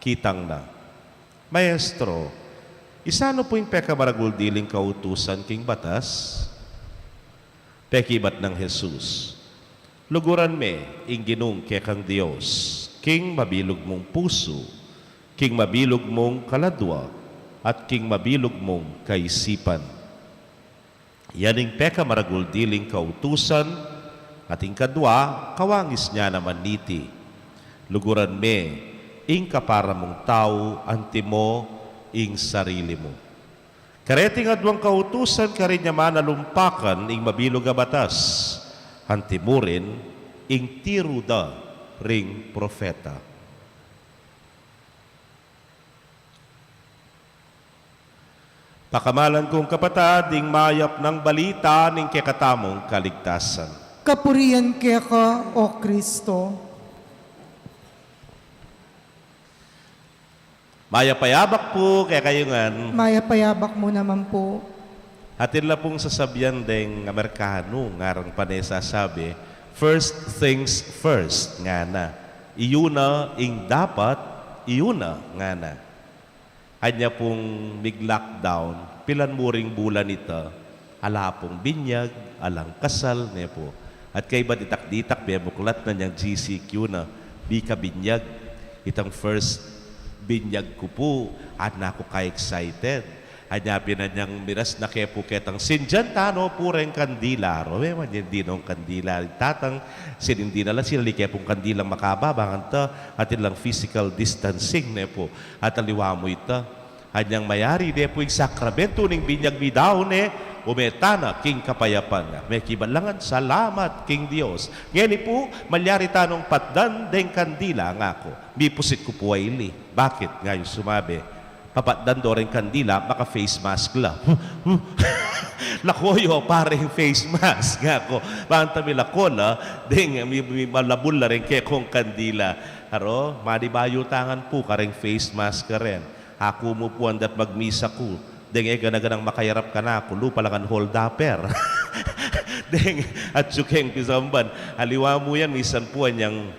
Kitang na, "Maestro, isanu pu ing pekamaragul diling kautusan king batas?" Pekibat nang Jesus, "Luguran me ing Ginung kekang Dios king mabilug mung pusu, king mabilug mung kaladua, at king mabilug mung kaisipan. Yan ing pekamaragul diling kautusan, at ing kadua, kawangis nia naman niti, 'Luguran me ing kapara mung tau antimo ing sarili mu.' Kareting aduang kautusan karin ya manalumpakan ing mabilug a batas, antimurin ing tiru da ring propeta." Pakamalan kung kapatad, ing mayap nang balita ning kekatamung kaligtasan. Kapurian keka, O Kristo. Mayap a yabak pu kekayu ngan. Mayap a yabak mu naman pu. Atin la pung sasabian deng Amerikanu, ngarang pane sasabi, "First things first," ngana. Iyu na ing dapat iuna, ngana. Anya pung mig-lockdown, pilan mu ring bulan ita, ala pung binyag, alang kasal, ne pu. At kaybat ditak-ditak, bebuklat na inyang G C Q na, bika binyag, itang first binyag ku pu, at naku ka-excited. Anya pin inyang miras na ke pu ketang, "Sindian tano pu reng kandila ro." E, man yan, dinu kandila. Tatang, sinindi na la, sinali ke pung kandilang makababa, ngana ta, atin lang physical distancing, ne pu. At aliwa mu ita, inyang mayari de pu ing sakramentu ning binyag mi daun, e, ume tana king kapayapan. Mekibat la ngan, salamat king Dios. Ngeni pu, malyari tanung patdan deng kandila, ngaku. Mipusit ku pu a ili. Bakit? Ngana yu sumabi, Kapatdan do reng kandila, maka-face mask la. Lako yu, pareng face mask, ngaku. Bang ta milako la, deng, mi, mi, malabul la reng kekong kandila. Aro, manibayu ta ngan pu kareng face mask karen. Aku mu pu andat magmisa ku. Deng e gana-ganang makayarap kanaku, lupa la ngan hold-upper. Deng, atyu keng pisamban. Aliwa mu yan, misan pu anyang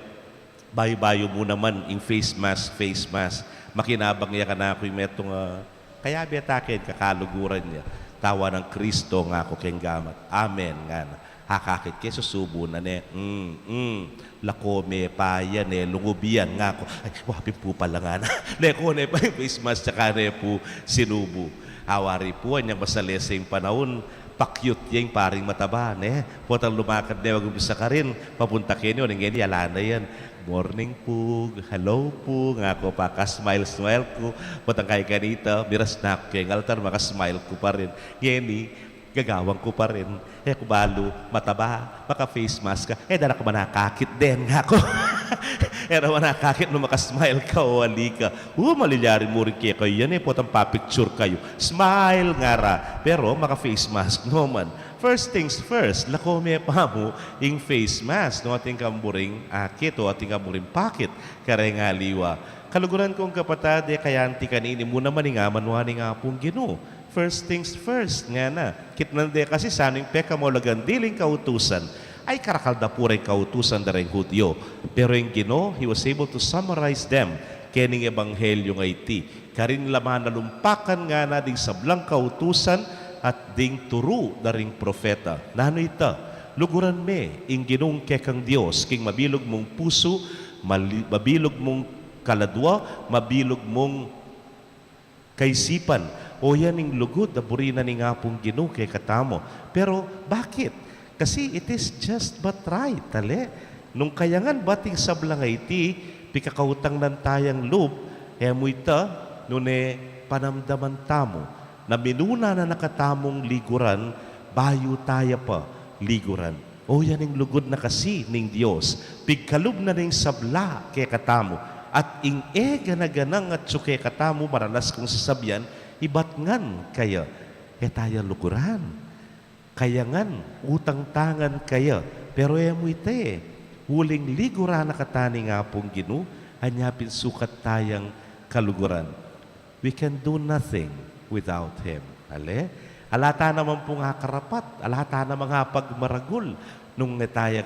bayu-bayu mu naman ing face mask, face mask. Makinabang ya kanaku ing metung, ah, kayabe ta keng kakaluguran ya. Tawa nang Kristo, ngaku keng gamat. Amen, ngana. Akakit ke, susubu na ne. Mm, mm. Lako me pa yan e, lungub yan, ngaku. Ay, wa pin pu pala, ngana. Leko ne pa ing face mask, tsaka ne pu sinubu. Awari pu anyang masalese ing panaun, pakyut ya ing paring mataba, ne? Potang lumakad ne, mag-umpisa karin, papunta keni, o, ngeni, ala na yan. "Morning pu, hello pu," ngaku, paka-smile-smile ku. Potang kaykanita, miras na ku keng altar, maka-smile ku pa rin. Ngeni, gagawan ku pa rin. E ku balu, mataba, maka-face mask ka. E, dana ka man akakit den, ngaku. E ra man akakit nung maka-smile ka o ali ka. O, malilyari mu rin kekayu yan e, potang pa-picture kayu. Smile, ngara. Pero maka-face mask no man. First things first, lako me pa mu ing face mask, no, atin kang buring akit o atin kang buring pakit kareng aliwa. Kaluguran kung kapatad, e kayanti kanini mu naman ing amanuan ning Apung Ginu. First things first, ngana. Kitnan de kasi sa ning pekamaulagang diling kautusan. Ay, karakal da pu reng kautusan da reng Hudyo. Pero ing Ginu, he was able to summarize them kening ebanghelyo a iti. Karin la manalumpakan ngana ding sablang kautusan at ding turu da ring propeta. Nanu ita? Luguran me ing Ginung kekang Dios king mabilug mung pusu, mali-, mabilug mung kaladwa, mabilug mung kaisipan. O, yan ing lugud a buri na ning Apung Ginu kekatamu. Pero bakit? Kasi it is just but right, ale? Nung kayangan bat ing sablang a iti, pikakautang na tayang lub, e mu ita, nune panamdaman tamu na minuna na na katamung liguran bayu taya pa liguran. O, yan ing lugud na kasi ning Dios, pigkalub na ning sabla kekatamu, at ing e gana-ganang atyu kekatamu, maralas kung sasabian, ibat ngan kaya, e taya luguran. Kayangan, utang ta ngan kaya, pero e mu ita e, uling liguran na kata ning Apung Ginu, anya pin sukat tayang kaluguran. We can do nothing without Him. Ale? Ala ta naman pung akarapat, ala ta namang apagmaragul, nung e taya,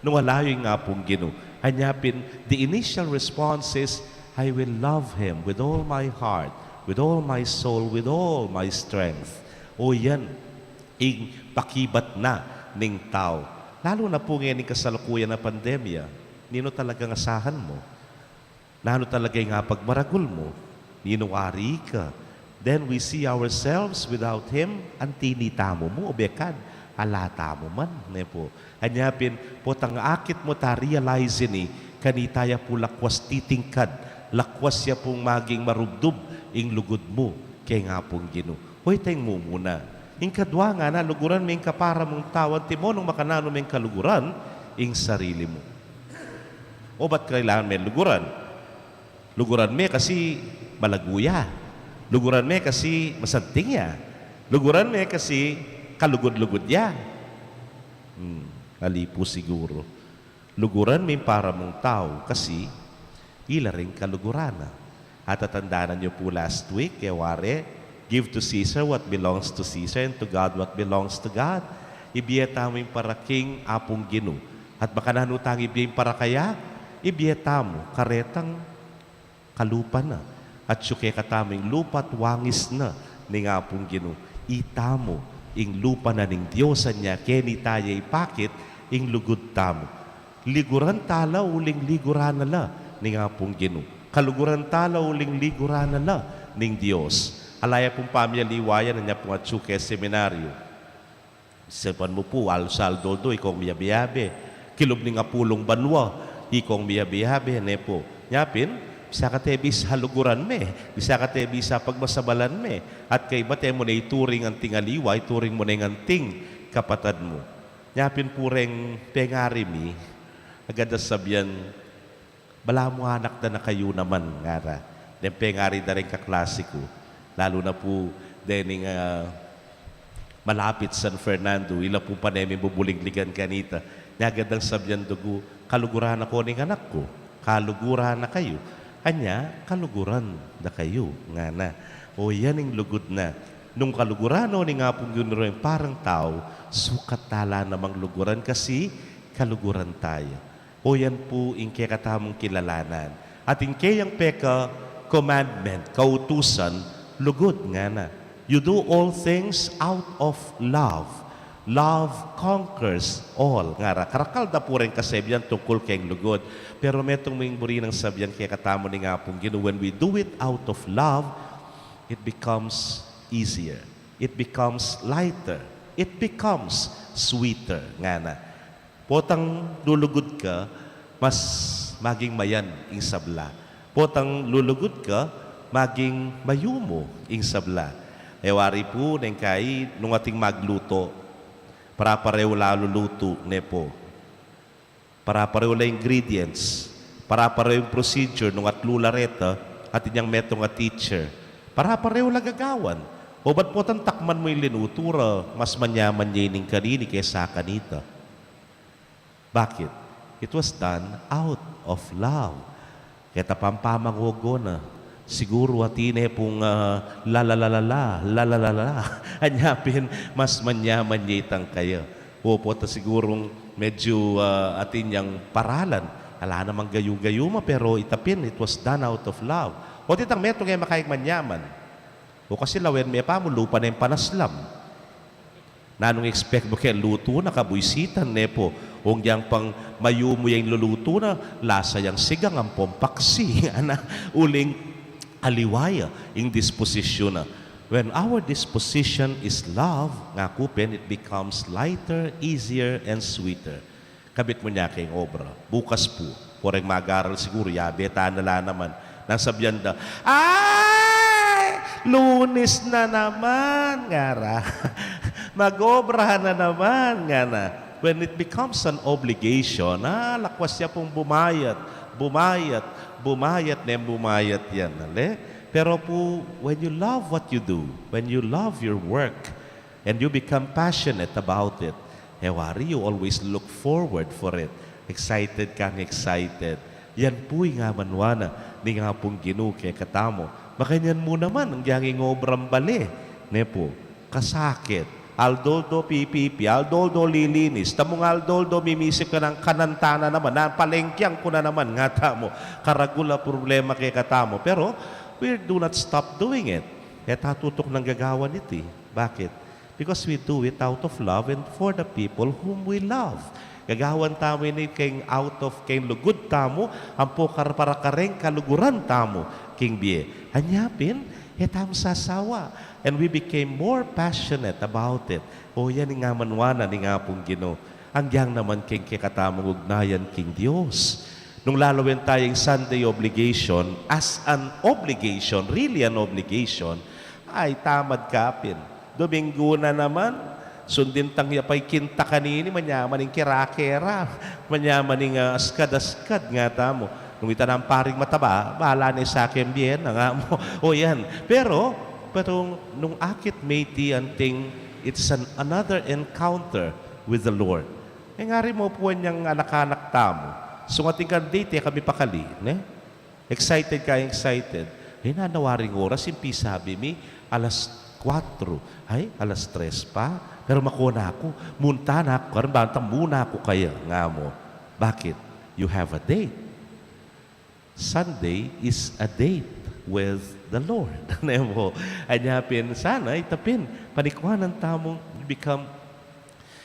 nung ala yu ing Apung Ginu. Anya pin, the initial response is, "I will love Him with all my heart, with all my soul, with all my strength." O, yan ing pakibat na ning tau. Lalu na pu ngening kasalukuyan a pandemya, ninu talagang asahan mu? Nanu talaga ing apagmaragul mu? Ninung ari ka? Then we see ourselves without Him, anti nitamu mu, o bekad, ala tamu man, ne pu. Anya pin, potang akit mu ta realize ini, kanita ya pu lakwas titingkad, lakwas ya pung maging marubdub ing lugud mu keng Apung Ginu. O, ita ing mumuna. Ing kadwa ngana, luguran me ing kapara mung tau, antimo nung makananu meng kaluguran ing sarili mu. O, bat kailangan me luguran? Luguran me kasi malagu ya. Luguran me kasi masanting ya. Luguran me kasi kalugud-lugud ya. Hmm, ali pu siguru. Luguran me ing para mung tau kasi ila ring kaluguran na. At tatandanan yu pu last week, e wari, "Give to Caesar what belongs to Caesar and to God what belongs to God." Ibie tamu ing para king Apung Ginu. At makananu tang ibie ing para kaya? Ibie tamu karetang kalupa na. Atyu kekatamu ing lupa at wangis na ning Apung Ginu. Itamu ing lupa na ning Dios, anya keni taya ipakit ing lugud tamu. Liguran ta la uling liguran na la ning Apung Ginu. Kaluguran ta la uling liguran na la ning Dios. Ala ya pung pamialiwa yan, anya pung atyu ke seminaryo. Sepan mu pu, alu sa aldo-aldo ikong miyabe-yabe. Kilub ning apulung banua ikong miyabe-yabe, ne pu. Nya pin, bisa ka te bisa luguran me, bisa ka te bisa pagmasabalan me. At kaybat e mu ne ituring anting aliwa, ituring mu ne anting kapatad mu. Nya pin pu reng pengari mi, agad a sabian, "Balamu anak da na kayu naman," ngara. Deng pengari da reng kaklasi ku, lalu na pu dening, ah, malapit San Fernando, ila pu pane ming bubuligligan kanita. Nya gad ang sabyan dugu, kaluguran na ko ning anak ku, kaluguran na kayu. Anya, kaluguran da kayu, ngana. O, yan ing lugud na. Nung kaluguran no ning Apung Ginu ing parang tau, sukat tala namang luguran kasi kaluguran taya. O, yan pu ing kekatamung kilalanan. At ing keyang peka commandment, kautusan, lugud, ngana. You do all things out of love. Love conquers all. Ngara, karakal da pu reng kasabyan tungkul keng lugud. Pero metung ming buri nang sabyan kekatamu ning Apung Ginu, when we do it out of love, it becomes easier. It becomes lighter. It becomes sweeter, ngana. Potang lulugud ka, mas maging mayan ing sabla. Potang lulugud ka, maging mayumu ing sabla. E wari pu, neng kai, nung ating magluto, para-parehu la lulutu, ne pu. Para-parehu la ingredients, para-parehu ing procedure nung atlu la reta, at inyang metung a teacher. Para-parehu la gagawan. O ba't potang takman mu ing linutu ra, mas manyaman ya ining kanini kesa kanita? Bakit? It was done out of love. Keta pang pamangogo na. Siguru atin ne pung, ah, la la la la la, la la la la. Anya pin, mas manyaman ya itang kaya. O pota sigurung medyu, ah, atin yang paralan. Ala namang gayu-gayu ma, pero ita pin, it was done out of love. O itang metung e makaig manyaman. O kasi lawen me pa mu, lupa neng panaslam. Nanung expect mu keng lutu na, kabuisitan, ne pu? Ung yang pang mayumu yang lulutu na, lasa yang sigang ampong paksi, ana, uling aliwa ya ing disposisyun na. When our disposition is love, ngaku pin, it becomes lighter, easier, and sweeter. Kabit mu nya keng obra. Bukas pu, poreng mag-aral siguru, yabe ta na la naman. Nang sabyan da, "Ay! Lunis na naman!" ngara. "Mag-obra na naman!" ngana. When it becomes an obligation, ah, lakwas ya pung bumayat, bumayat, bumayat, neng bumayat yan, ale? Pero pu, when you love what you do, when you love your work, and you become passionate about it, e wari, you always look forward for it. Excited kang excited. Yan pu ing amanwa na ning Apung Ginu kekatamu. Makanyan mu naman ing dyang ing obrang bale, ne pu? Kasakit. Aldo-aldo pipipi, aldo-aldo lilinis. Tamung aldo-aldo mimisip ka nang kanan ta na naman, napalengkean ku na naman, ngatamu. Karagul a problema kekatamu. Pero we do not stop doing it. E ta tutuknang gagawan iti. Bakit? Because we do it out of love and for the people whom we love. Gagawan tamu ini keng out of, keng lugud tamu, ampo kar-, para kareng kaluguran tamu king bie. Anya pin, e tamu sasawa. And we became more passionate about it. O, yan ing amanwa na ning Apung Ginu. Agyang naman keng kekatamung ugnayan king Dios. Nung lalawen taya ing Sunday obligation, as an obligation, really an obligation, ay, tamad ka pin. Dominggu na naman, sundin tang ya pay kinta kanini, manyaman ing kera-kera, manyaman ing, ah, askad-askad, ngatamu. Nung ita nang paring mataba, bahala ne sa keng bie na, ngamu. O yan. Pero, pero nung akit me iti anting, it's an, another encounter with the Lord. E ngari mu pu, inyang anak-anak tamu, sungating kang date, e kami pakali, ne? Excited ka, excited. E, nanu waring oras, ing pisabi mi, alas kuwatro. Ay, alas tres pa. Pero makuna ku, munta na ku, karin bantang muna ku kaya, ngamu. Bakit? You have a date. Sunday is a date with the Lord. Ne pu? Anya pin, sana ita pin, panikwanan tamung become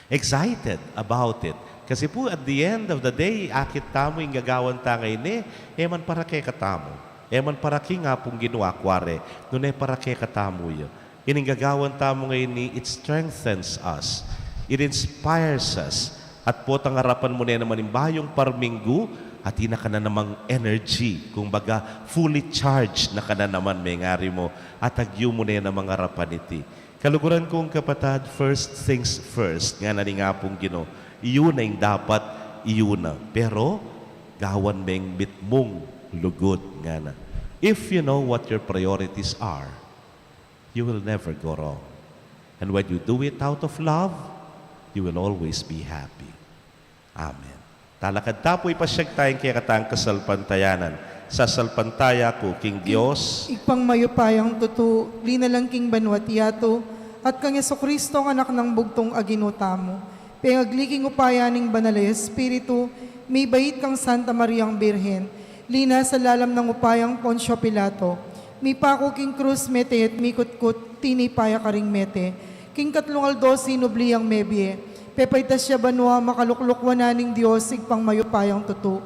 excited about it. Kasi pu, at the end of the day, akit tamu ing gagawan ta ngeni, e man para kekatamu. E man para king Apung Ginu, akware, nune para kekatamu ya. Ining gagawan tamu ngeni, it strengthens us. It inspires us. At potang arapan mu ne naman ing bayung parminggu, atin na ka na namang energy. Kumbaga, fully charged na ka na naman, mengari mu. At agyu mu ne namang arapan iti. Kaluguran kung kapatad, first things first, ngana ning Apung Ginu. Iyu na ing dapat, iyu na. Pero, gawan meng mitmung lugud, ngana. If you know what your priorities are, you will never go wrong. And when you do it out of love, you will always be happy. Amen. Talakad ta pu, ipasyag taya ing kekatang kasalpantayanan. Sasalpantaya ku king Dios, Ibpang mayupayang tutu, linalang king banua't yatu, at kang Jesucristo, ang Anak nang bugtung a Ginu tamu. Pengagli king upaya ning Banal a Espiritu, mibait kang Santa Mariang Birhen, linasa lalam nang upayang Poncio Pilato, mipaku king krus, mete at mikutkut, tinipa ya karing mete, king katlung aldo sinubli yang mebie, pepaitas ya banua, makalukluk wanan ning Dios, Ibpang mayupayang tutu.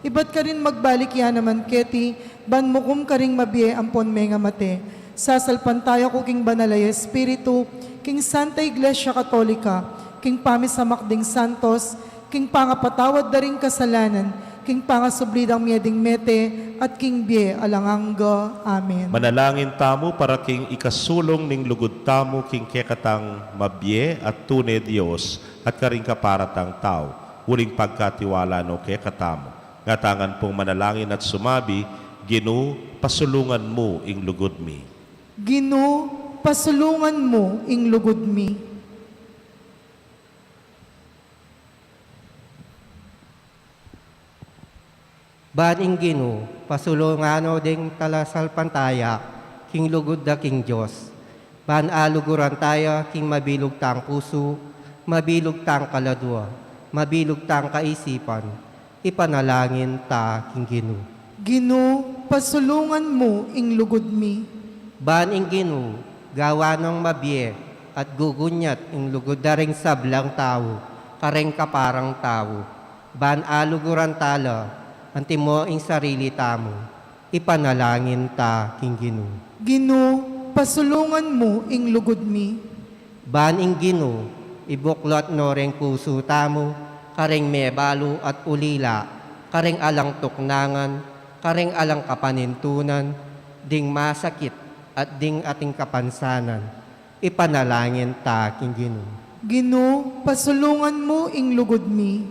Ibat karin magbalik ya naman keti, ban mukum karing mabie ampon mengamate. Sasalpantaya ku king Banal a Espiritu, king Santa Iglesia Katolika, king pamisamak ding santos, king pangapatawad da ring kasalanan, king pangasubli dang mie ding mete, at king bie alang angga. Amen. Manalangin tamu para king ikasulung ning lugud tamu king kekatang mabie at tune Dios at karing kapara tang tau, uling pagkatiwala no kekatamu. Ngatamu ngan pung manalangin at sumabi, Ginu, pasulungan mu ing lugud mi. Ginu, pasulungan mu ing lugud mi. Ban ing Ginu, pasulungan no ding talasalpantaya, king lugud da king Dios. Ban aluguran taya, king mabilug tang pusu, mabilug tang kaladua, mabilug tang kaisipan, ipanalangin ta king Ginu. Ginu, pasulungan mu ing lugud mi. Ban ing Ginu, gawan nong mabie, at gugunyat ing lugud da ring sablang tau, karing kaparang tau. Ban aluguran tala, antimo ing sarili tamu, ipanalangin ta king Ginu. Ginu, pasulungan mu ing lugud mi. Ban ing Ginu, ibuklat no ring pusu tamu, karing mebalu at ulila, karing alang tuknangan, karing alang kapanintunan, ding masakit at ding ating kapansanan, ipanalangin ta king Ginu. Ginu, pasulungan mu ing lugud mi.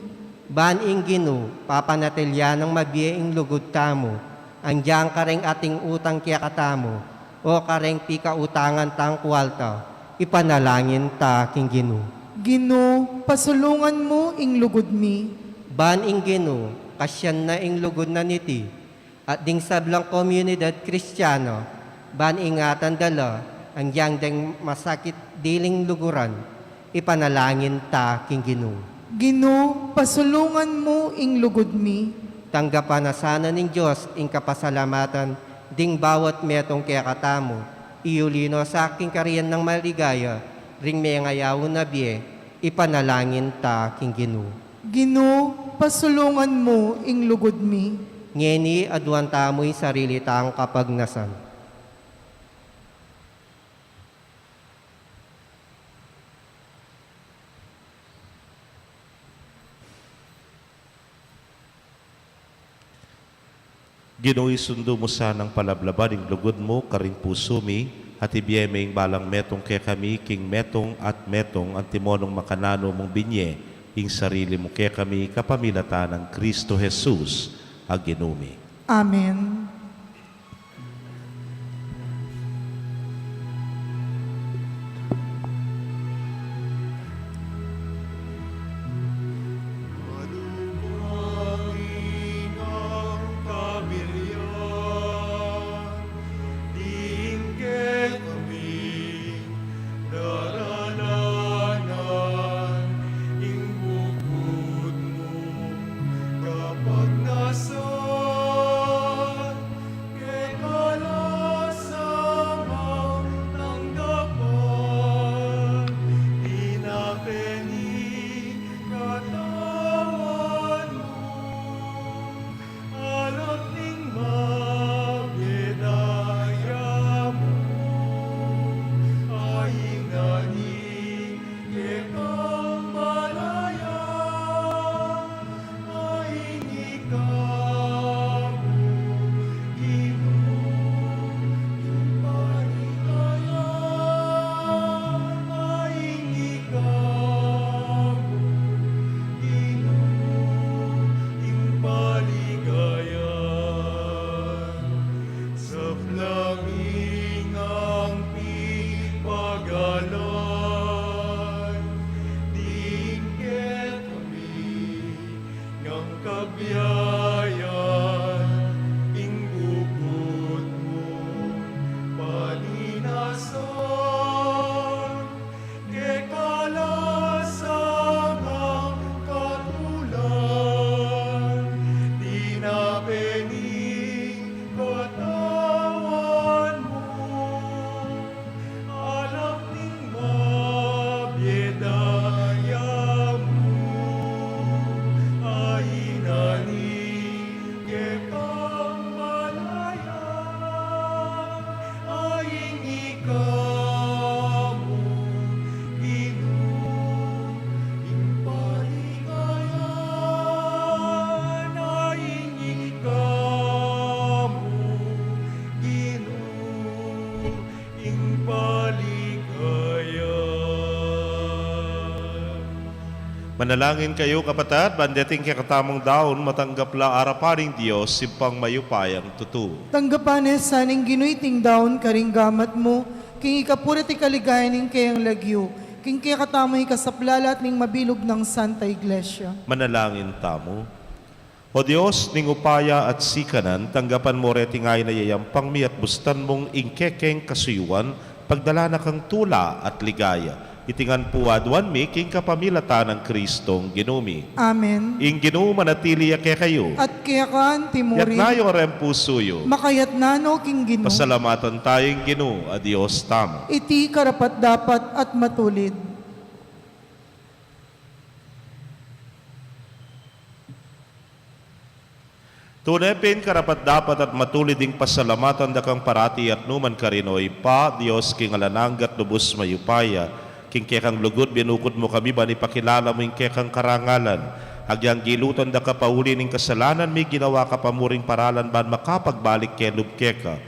Ban ing Ginu, papanatilian nang mabie ing lugud tamu, anggiyang karing ating utang kekatamu, o karing pikautangan tang kualta, ipanalangin ta king Ginu. Ginu, pasulungan mu ing lugud mi. Ban ing Ginu, kasian na ing lugud na niti, at ding sablang komunidad Kristiano, ban ingatan da la, anggiyang deng masakit diling luguran, ipanalangin ta king Ginu. Ginu, pasulungan mu ing lugud mi. Tanggapan na sana ning Dios ing kapasalamatan ding bawat metung kekatamu, iyuli no sa king karian nang maligaya, ring mengayaun a bie, ipanalangin ta king Ginu. Ginu, pasulungan mu ing lugud mi. Ngeni, aduan tamu ing sarili tang kapagnasan. Ginu, isundu mu sanang palablaban ing lugud mu karing pusu mi, at ibie me ing balang metung kekami king metung at metung, antimo nung makananu mung binie ing sarili mu kekami kapamilatan nang Kristo Jesus a Ginu mi. Amen. Biayan ing bukut mung palinasan, keka la sanang katulan, tinape ning katawan mu. Alang ning mabie daya mu, aina ning kekang malaya, aing ika mu, Ginu, ing paligaya, aing ika mu, Ginu, ing paligaya. Manalangin kayu, kapatad, ban deting kekatamung daun matanggap la arapan ning Dios, Ibpang mayupayang tutu. Tanggapan ne sa ning Ginu iting daun karing gamat mu, king ikapuri at ikaligaya ning keyang lagyu, king kekatamung ikasaplala at ning mabilug nang Santa Iglesia. Manalangin tamu. O Dios, ning upaya at sikanan, tanggapan mu reting ain a yayampang mi at bustan mung ing kekeng kasuyuan, pagdala na kang tula at ligaya. Iti ngan pu aduan mi king kapamilatan nang Kristong Ginu mi. Amen. Ing Ginu manatili ya kekayu. At keka anti mu rin. Yatna yu ring pusu yu. Makayatna no king Ginu. Pasalamatan taya ing Ginu a Dios tamu. Iti karapat-dapat at matulid. Tune pin karapat-dapat at matulid ing pasalamatan da kang parati at nu man karin, O Ibpa, Dios king alang angga at lubus mayupaya. King kekang lugud binukud mu kami ban ipakilala mu ing kekang karangalan. Agyang gilutan da ka pauli ning kasalanan mi, ginawa ka pa mu ring paralan ban makapagbalik kelub keka.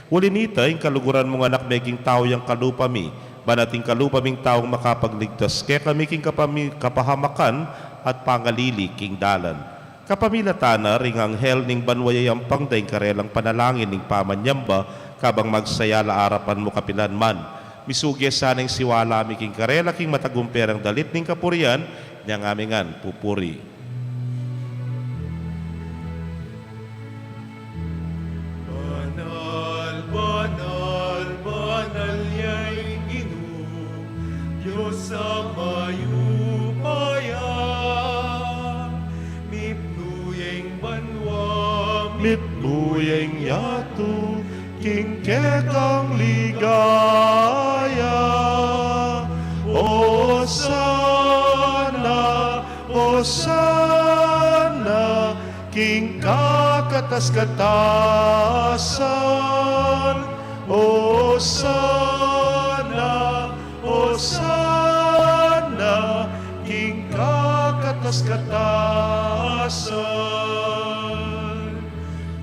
Uli nita, ing kaluguran mung Anak meging tau yang kalupa mi, ban ating kalupa ming taung makapagligtas kekami king kapami-, kapahamakan at pangalili king dalan. Kapamilatan na ring anghel ning banua yayampang da ing karelang panalangin ning pamanyamba, kabang magsaya la arapan mu kapilan man. Misuge sana ing siwala mi king karela king matagumpe rang dalit ning kapurian, nyang ami ngan pupuri. Banal, banal, banal ya ing Ginu, Dios a mayupaya. Mipnu ya ing banua, mipnu ya ing yatu, king kekang ligaya. Osana, Osana, king kakatas-katasan. Osana, Osana, king kakatas-katasan.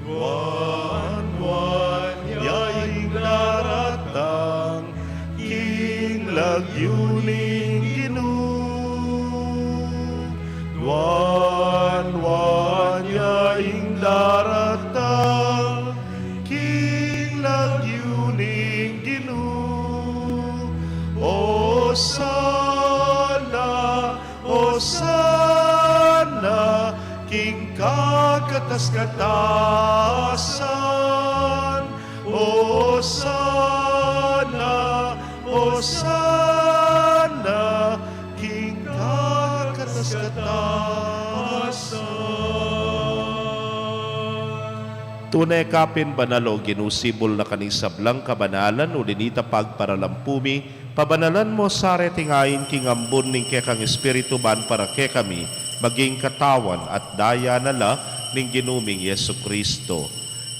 Nuan, nuan ya ing daratang king lagyu ning Ginu. Nuan, nuan ya ing daratang king lagyu ning Ginu. Osana, Osana, king kakatas-katasan. Osana, Osana, king kakatas-katasan. Tune ka pin banal, O Ginu, sibul na ka ning sablang kabanalan, uli nita pagparalampu mi, pabanalan mu sa reting ain king ambun ning kekang Espiritu ban para kekami maging katawan at daya na la ning Ginu ming Jesucristo.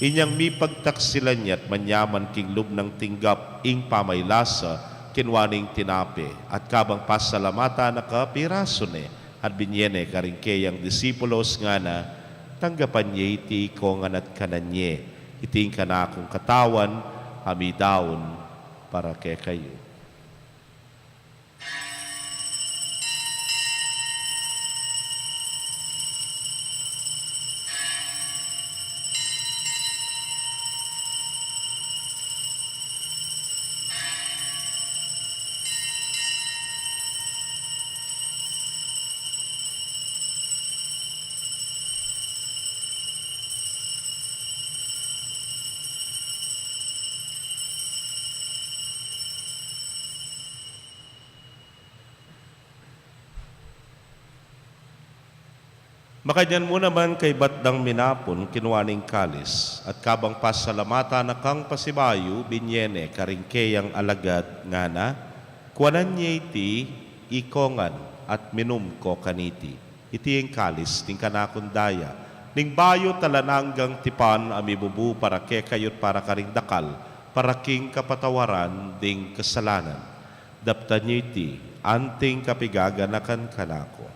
Inyang mipagtaksilan ya at manyaman king lub nang tinggap ing pamaylasa, kinua ne ing tinape, at kabang pasalamatan na ka, pirasu ne, at binye ne karing keyang disipulos, ngana: Tanggapan ye iti ikongan at kanan ye. Iti ing kanakung katawan a midaun para kekayu. Makanyan mu naman kaybat dang minapun, kinua ne ing kalis, at kabang pasalamatan na kang pasibayu, binye ne karing keyang alagad, ngana, kuanan ye iti, ikong ngan, at minum ko kaniti. Iti ing kalis ning kanakung daya, ning bayu at alang anggang tipan a mibubu para kekayu at para karing dakal, para king kapatawaran ding kasalanan. Daptan ye iti, anting kapigaganakan kanaku.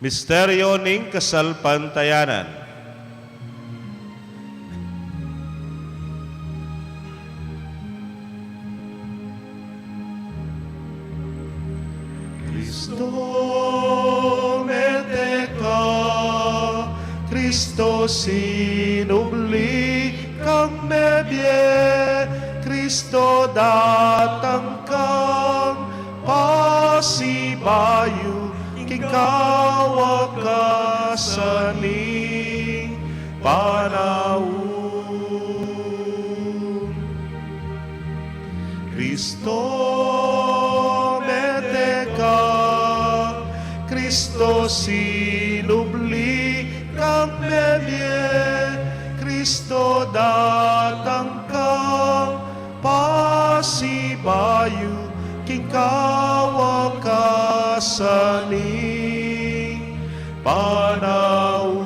Misteryo ning kasalpantayanan. Kristo, mete ka, Kristo, sinubli kang mebie, Kristo, datang kang pasibayu king kawakasan ning panaun. Kristo, mete ka, Kristo, sinubli kang mebie, Kristo, datang kang pasibayu king kawakasan ning panaun.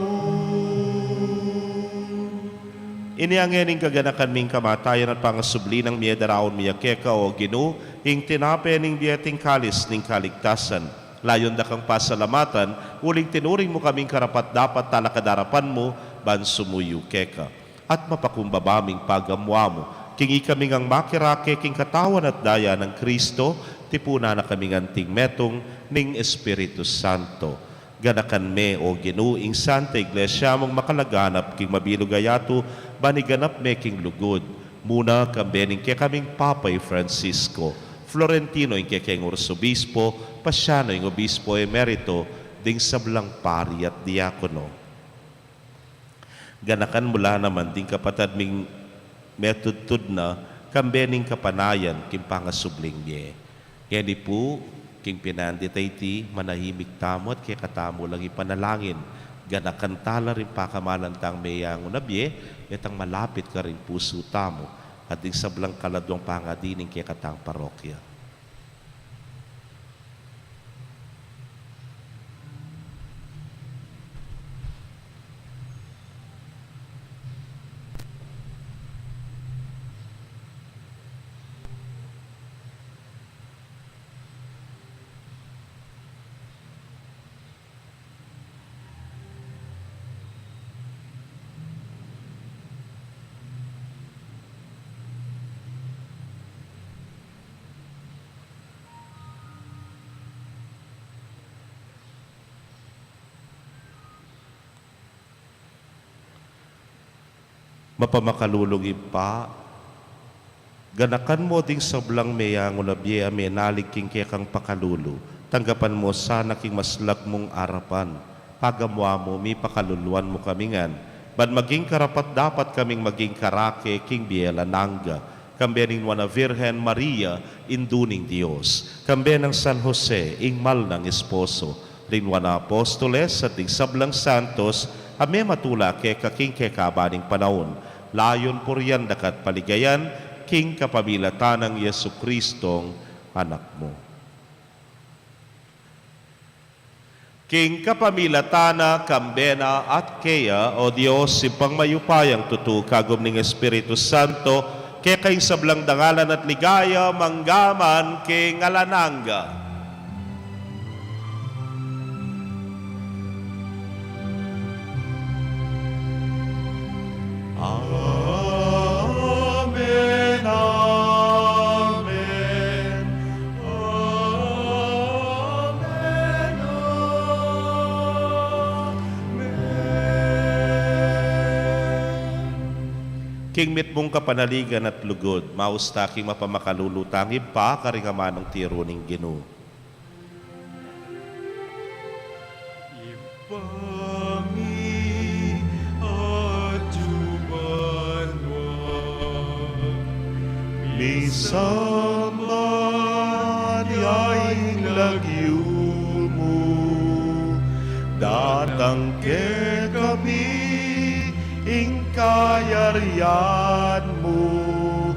Ini ngeni ing kaganakan mi king kamatayan at pangasubli nang mie, daraun mi ya keka, o Ginu, ing tinape ning bie at ing kalis ning kaligtasan. Layun da kang pasalamatan, uling tinuring mu kaming karapat-dapat talakad king arapan mu, ban sumuyu keka. At mapakumbaba ming pagamuan mu, king ikami ngang makirake king katawan at daya nang Kristo, tipunan na kaming anting metung ning Espiritu Santo. Ganakan me, o Ginu, ing Santa Iglesia mung makalaganap king mabilug a yatu, ban iganap me king lugud, muna kambe ning kekaming Papa i Francisco, Florentino ing kekeng Arsobispo, Paciano ing Obispo Emerito, ding sablang pari at diakono. Ganakan mu la naman ding kapatad ming metudtud na, kambe ning kapanayan king pangasubling mie. Ngeni pu, king pinandit a iti, manahimik tamu at kekatamu lang ipanalangin. Ganakan tala ring pakamalan tang meyangu na bie, itang malapit karing pusu tamu, at ding sablang kaladwang pangadi ning kekatang parokya. Mapamakalulung Ibpa, ganakan mu ding sablang meyangu na bie a menalig king kekang pakalulu. Tanggapan mu sana king maslag mung arapan. Pagamuan mu, mipakaluluan mu kami ngan, ban maging karapat-dapat kaming maging karake king bie alang angga. Kambe ning Nuan a Virgen Maria, Indu ning Dios, kambe nang San Jose, ing mal nang esposo, ring Nuan a Apostoles, at ding sablang santos a mematula keka king kekaban ning panaun, layun purian da ka at paligayan, king kapamilatan nang Jesucristong Anak mu. King kapamilatan na, kambe na, at keya, o Dios, Ibpang mayupayang tutu, kagum ning Espiritu Santo, keka ing sablang dangalan at ligaya, mangga man king alang angga. King mitmung kapanaligan at lugud, maus ta king mapamakalulu tang Ibpa, karing amanung tiru ning Ginu. Ibpa mi, atsu ka banua, misamban ya ing lagyu mu, datang kekami ing kayarian mu,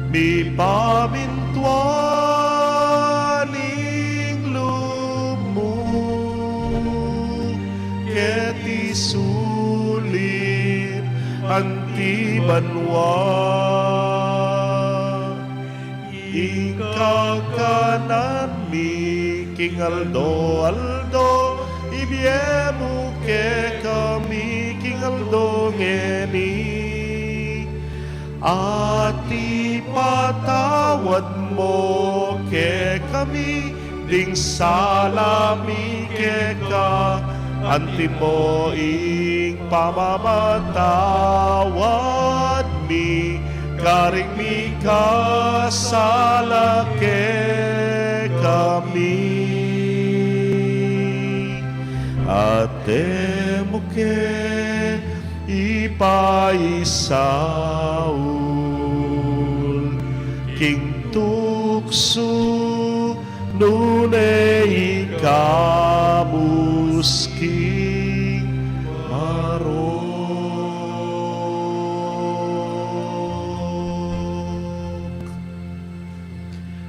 mipamintuan ing lub mu keti sulip anti banua. Ing kakanan mi king aldo-aldo, ibie mu kekami king aldo ngeni, at ipatawad mu kekami ding sala mi keka, anti mu ing pamamatawad mi karing mikasala kekami. At e mu ke ipaisaul king tuksu, nune ikabus king marok.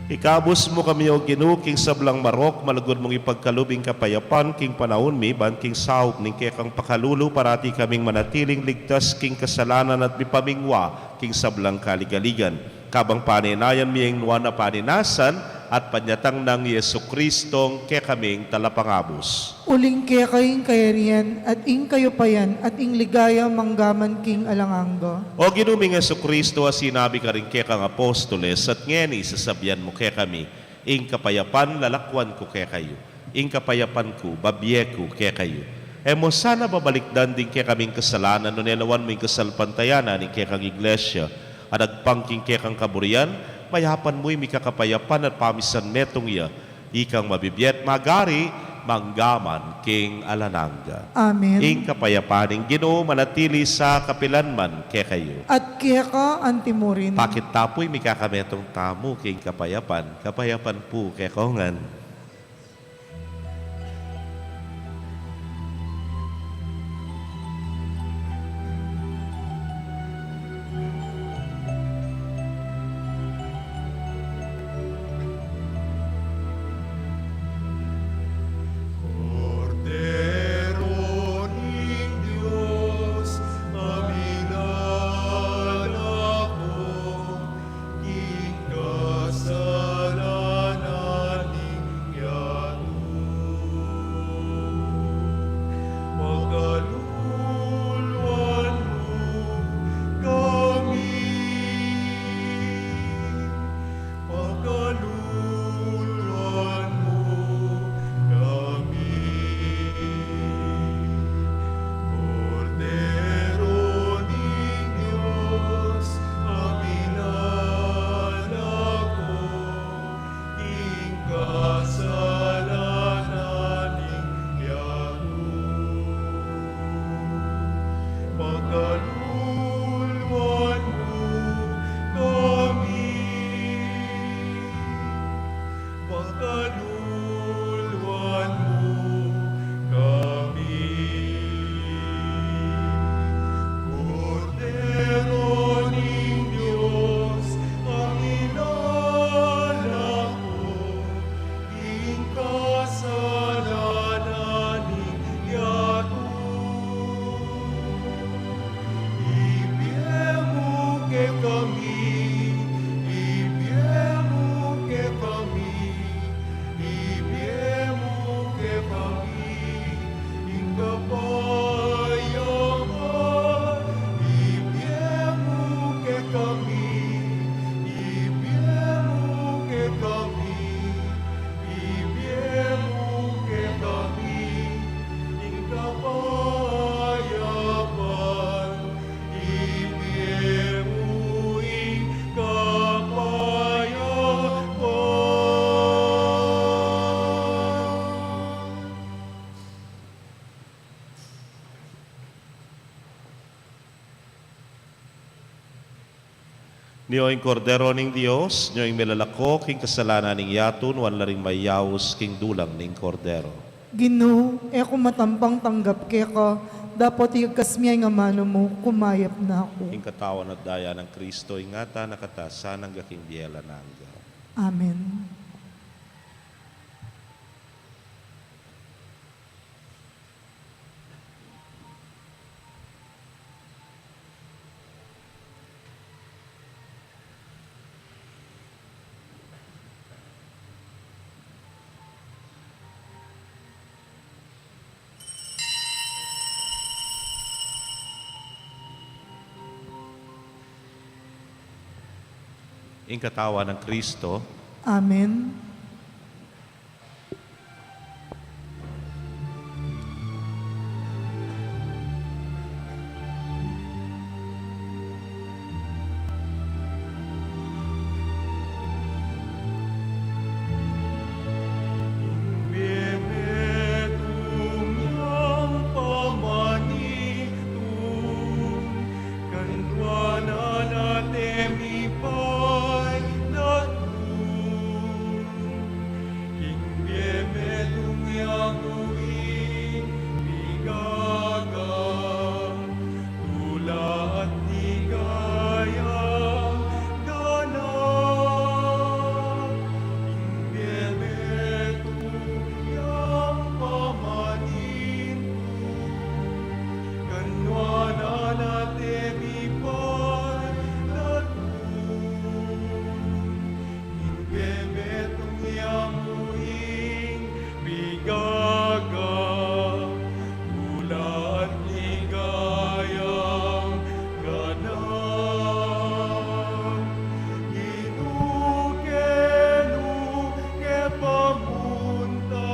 Ikabus mu kami, O Ginu, king sablang marok, malugud mung ipagkalub ing kapayapan king panaun mi, ban king saup ning kekang pakalulu, parati kaming manatiling ligtas king kasalanan at mipamingwa king sablang kaligaligan. Kabang paninayan mi ing nuan a paninasan at panyatang nang Jesucristong kekaming Talapangabus. Uling keka ing kayarian, at ing kayupayan, at ing ligaya manggaman king alang angga. O Ginu ming Jesucristo, a sinabi karing kekang apostoles, at ngeni sasabian mu kekami, ing kapayapan lalakwan ku kekayu, ing kapayapan ku babie ku kekayu. E mu sana babalikdan ding kekaming kasalanan, nune lawan mu ing kasalpantayanan ning kekang Iglesia, a nagpang king kekang kaburian, mayapan mu ing mikakapayapan at pamisan metung ya, ikang mabibie at magari manggaman king alang angga. Amen. Ing kapayapan ning Ginu manatili sa kapilan man kekayu. At keka antimurin. Pakit ta pu ing mikakametung tamu king kapayapan. Kapayapan pu kekongan. Kordero ning Dios, a milalako king kasalanan ning yatu. Pakaluluan mu kami. Pakaluluan mu kami. Kordero ning Dios, a milalako king kasalanan ning yatu. Pakaluluan mu kami. Pakaluluan mu kami. Kordero ning Dios, a milalako king kasalanan ning yatu. Ibie mu kekami, ibie mu kekami, ibie mu kekami ing kapayapan. Ibie mu kekami, ibie mu kekami, ibie mu kekami ing kapayapan. Ibie mu Nyo ing Kordero ning Dios, nyo ing milalako king kasalanan ning yatu, nuan la ring mayaus king dulang ning Kordero. Ginu, e ku matampang tanggap keka, dapot iyagkas mu ing amanu mu, kumayap na ku. Ing katawan at daya nang Kristo, ingatan na katasan angga king bie alang angga. Amen. Ing katawan nang Kristo. Amen. King bie metung yang uling pigaga, tula at ligaya, ganap. King bie metung yang pamanintu, kanwanan at e mi pay datu. King bie metung yang uling pigaga, tula at ligayang ganap. Ginu, kenu ke pamunta,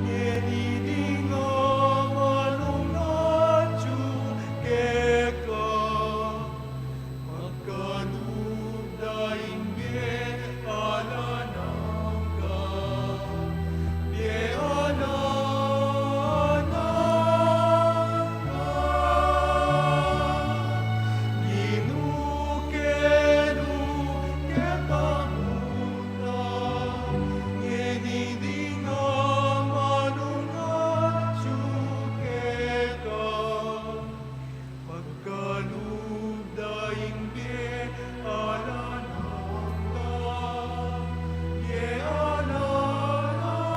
ngeni ding amanung atyu keka. Pagkalub da ing bie alang angga, bie alang angga. Ginu, kenu ke pamunta, ngeni ding amanung atyu keka. Pagkalub da ing bie alang angga, bie alang angga.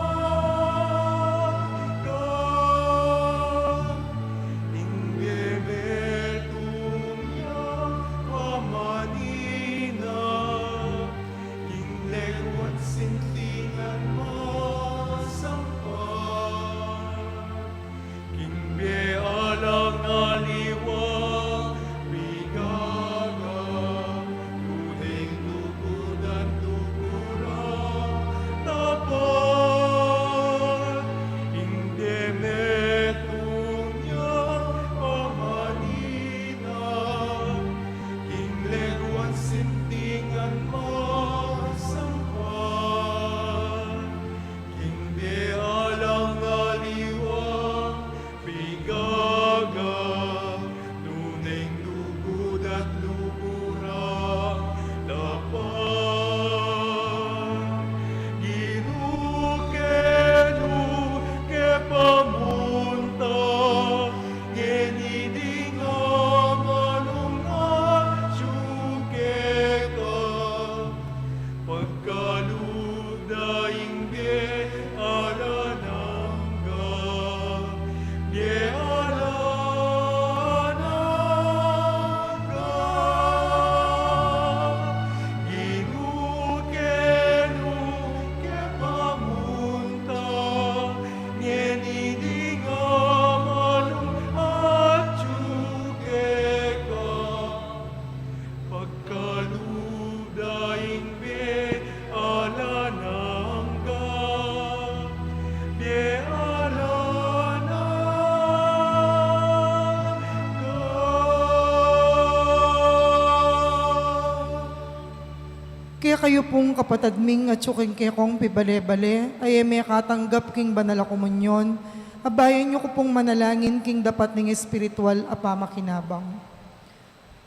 Ing bie metung yang pamanina, king lengwan sintingan masampat. King bie alang aliwa pigaga, tune ing lugud at lubura tapat. King bie metung yang pamanina, king lengwan sintingan masampat. King bie alang aliwa pigaga, tune ing lugud at lubura tapat. Ginu, kenu ke pamunta, ngeni ding amanung atyu keka. Pagkalub da ing bie alang angga, bie alang angga. Ginu, kenu ke pamunta, ngeni ding amanung atyu keka. Pagkalub da ing bie alang angga, bie alang angga. Kekayu pung kapatad ming atyu king kekong pibale-bale, a e mekatanggap king banal a komunyon, abayan yu ku pung manalangin king dapat ning espiritual a pamakinabang.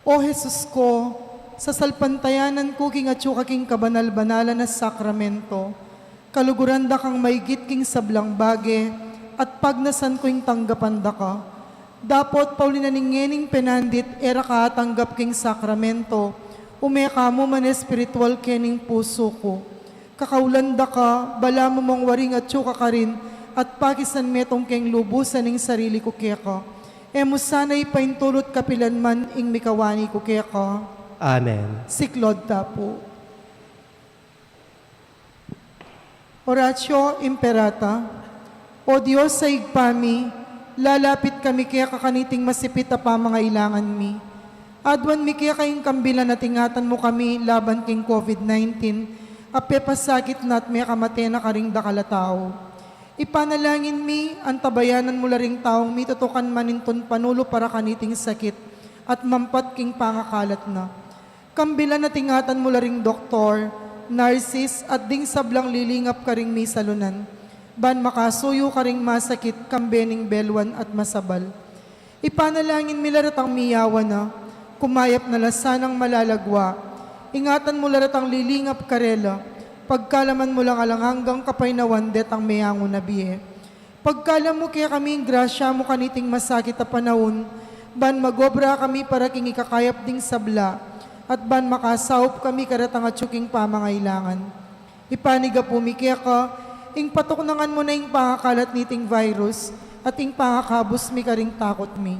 O Jesus ko, Sasalpantayanan ku king atyu ka king kabanal-banalan a sakramento, kaluguran da kang maigit king sablang bage, at pagnasan ku ing tanggapan da ka. Dapot pauli na ning ngening penandit e ra ka atanggap king sakramento, ume ka mu man espiritual kening pusu ku. Kakaulan da ka, balamu mong waring atyu ka karin, at pakisan metung keng lubusan ing sarili ku keka. E mu sana ipaintulut kapilan man ing mikawani ku keka. Amen. Siklaud ta pu. Oratio Imperata. O Dios a Ibpa mi, lalapit kami keka kaniting masipit a pamangailangan mi. Aduan mi keka ing kambilan at ingatan mu kami laban king COVID nineteen, a pepasakit na at mekamate na karing dakal a tau. Ipanalangin mi, antabayanan mu la ring taung mitutukan manintun panulu para kaniting sakit, at mampat king pangakalat na. Kambilan at ingatan mu la ring doktor, narsis, at ding sablang lilingap karing misalunan, ban makasuyu karing masakit kambe ning beluan at masabal. Ipanalangin mi la retang miyawan na, kumayap na la sanang malalagwa. Ingatan mu la retang lilingap karela, pagkalaman mu lang alang anggang kapaynawan detang meyangu na bie. Pagkalam mu kekami ing grasya mu kaniting masakit a panaun, ban magobra kami para king ikakayap ding sabla, at ban makasaup kami karetang atyu king pamangailangan. Ipanigapu mi keka ing patuknangan mu na ing pangakalat niting virus at ing pangakabus mi karing takut mi.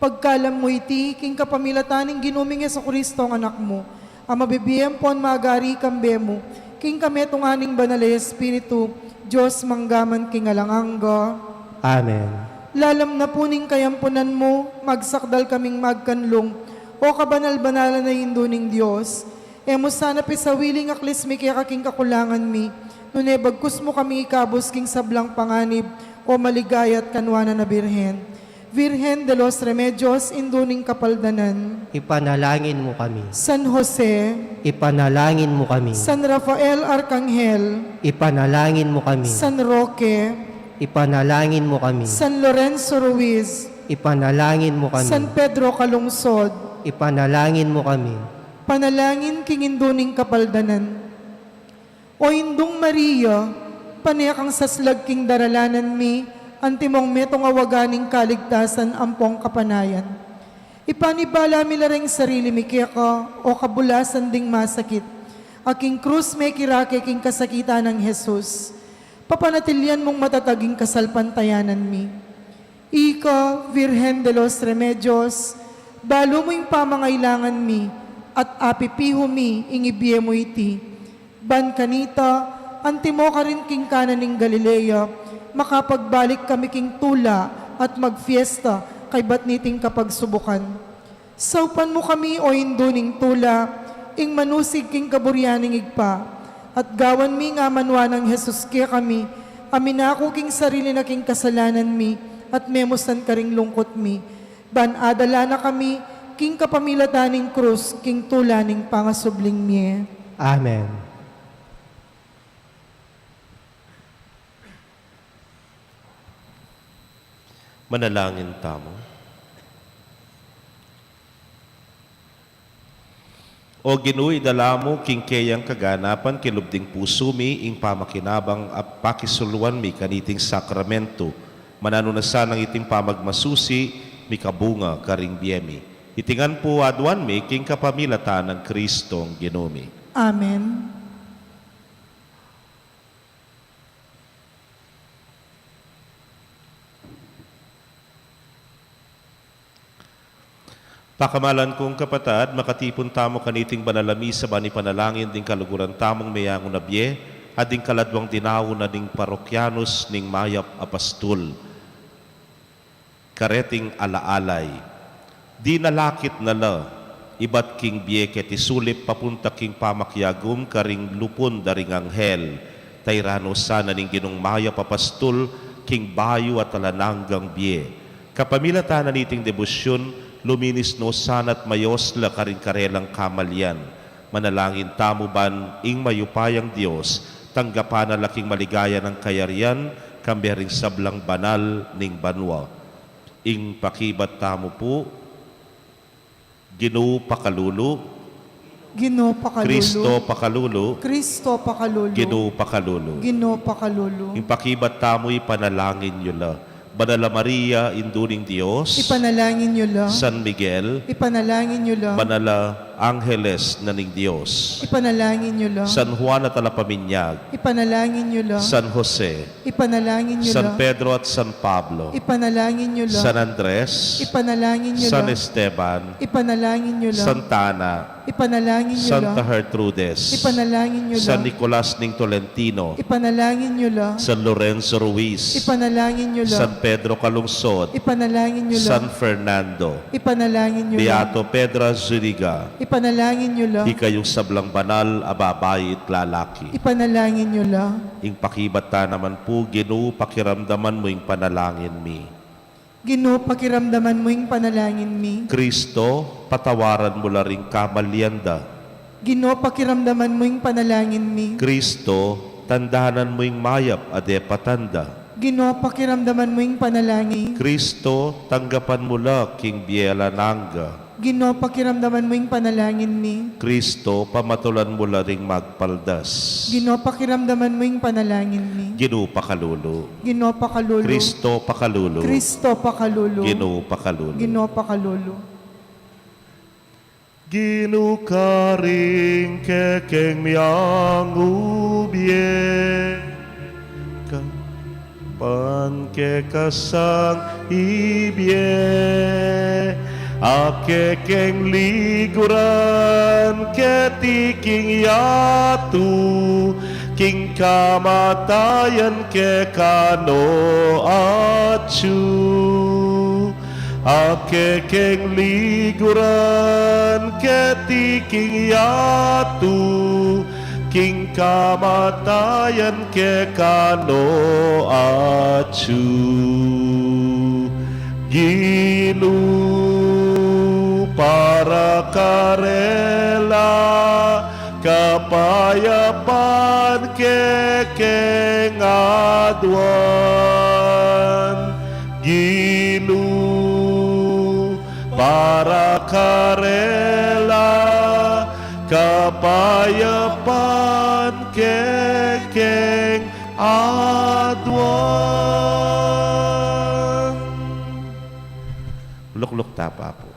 Pagkalam mu iti king kapamilatan ning Ginu ming Jesucristo a Anak mu, a mabibie ampon magari kambe mu, king kametungan ning Banal a Espiritu, Dios mangga man king alang angga. Amen. Lalam na pu ning kayampunan mu, magsakdal kaming magkanlung, O kabanal-banalan a Indu ning Dios, e mu sana pisawili ing aklis mi keka king kakulangan mi, nune bagkus mu kaming ikabus king sablang panganib, O maligaya at kanuanan a Birhen. Virgen de los Remedios, Indu ning Kapaldanan. Ipanalangin mu kami. San Jose. Ipanalangin mu kami. San Rafael Arkanghel. Ipanalangin mu kami. San Roque. Ipanalangin mu kami. San Lorenzo Ruiz. Ipanalangin mu kami. San Pedro Calungsod. Ipanalangin mu kami. Panalangin king Indu ning Kapaldanan. O Indung Maria, pane kang saslag king daralanan mi, antimong metung a waga ning kaligtasan ampong kapanayan. Ipanibala mi la ring sarili mi keka, O kabulasan ding masakit, a king krus mekirake king kasakitan nang Jesus. Papanatilian mung matatag ing kasalpantayanan mi. Ika, Virgen de los Remedios, balu mu ing pamangailangan mi, at apipihu mi ing ibie mu iti. Ban kanita, antimo karin king Cana ning Galilea, makapagbalik kami king tula at magfiesta kaybat niting kapagsubukan. Saupan mu kami, O Indu ning tula, ing manusig king kaburian ning Ibpa, at gawan mi ing amanuan nang Jesus kekami, a minaku king sarili na king kasalanan mi, at memusan karing lungkut mi, ban adala na kami king kapamilatan ning krus king tula ning pangasubling mie. Amen. Manalangin tamu. O Ginu, idala mu king keyang kaganapan king lub ning pusu mi ing pamakinabang a pakisuluan mi kaniting sakramento. Mananu na sanang iting pamagmasusi mikabunga karing bie mi. Iti ngan pu aduan mi king kapamilatan nang Kristong Ginu mi. Amen. Pakamalan kung kapatad, makatipun tamu kaniting banal a misa ban ipanalangin ding kaluguran tamung meyangu na bie, at ding kaladwang dinaun na ding parokyanus ning mayap a pastul. Kareting alaalay. Dinalakit na la, ibat king bie keti sulip papunta king pamakiagum karing lupun da ring anghel. Tairan no sana ning Ginung mayap a pastul king bayu at alang anggang bie. Kapamilatan na niting debosyun, luminis no sana at mayos la karing karelang kamalian. Manalangin tamu ban ing mayupayang Dios tanggapan na la king maligaya nang kayarian, kambe ring sablang banal ning banua. Ing pakibat tamu pu. Ginu pakalulu. Ginu pakalulu. Kristo pakalulu. Kristo pakalulu. Ginu pakalulu. Ginu pakalulu. Ing pakibat tamu, ipanalangin yu la. Banal a Maria, Indu ning Dios. Ipanalangin yu la. San Miguel. Ipanalangin yu la. Banal a Angeles na ning Dios. Ipanalangin yu la. San Juan a Talapaminyag. Ipanalangin yu la. San Jose. Ipanalangin yu la. San Pedro at San Pablo. Ipanalangin yu la. San Andres. Ipanalangin yu la. San Esteban. Ipanalangin yu la. Santa Ana. Ipanalangin yu la. Santa Gertrudes. Ipanalangin yu la. San Nicolas ning Tolentino. Ipanalangin yu la. San Lorenzo Ruiz. Ipanalangin yu la. San Pedro Calungsod. Ipanalangin yu la. San Fernando. Ipanalangin yu la. Beato Pedra Zuniga. Ipanalangin yu la. Ikayung sablang banal a babai at lalaki. Ipanalangin yu la. Ing pakibat ta naman pu, Ginu, pakiramdaman mu ing panalangin mi. Ginu, pakiramdaman mu ing panalangin mi. Kristo, patawaran mu la ring kamalian da. Ginu, pakiramdaman mu ing panalangin mi. Kristo, tandanan mu ing mayap a depatan da. Ginu, pakiramdaman mu ing panalangin mi. Kristo, tanggapan mu la king bie alang angga. Ginu, pakiramdaman mu ing panalangin mi. Kristo, pamatulan mu la ring magpaldas. Ginu, pakiramdaman mu ing panalangin mi. Ginu pakalulu. Ginu pakalulu. Kristo pakalulu. Kristo pakalulu. Ginu pakalulu. Ginu pakalulu. Ginu, karing kekeng miangubie, ka- pan keka sang ibie, a kekeng liguran keti king yatu, king kamatayan keka no atyu. A kekeng liguran keti king yatu, king kamatayan keka no atyu. Ginu, para karela kapayapan kekeng aduan. Ginu, para karela kapayapan kekeng aduan. Lukluk ta pa pu.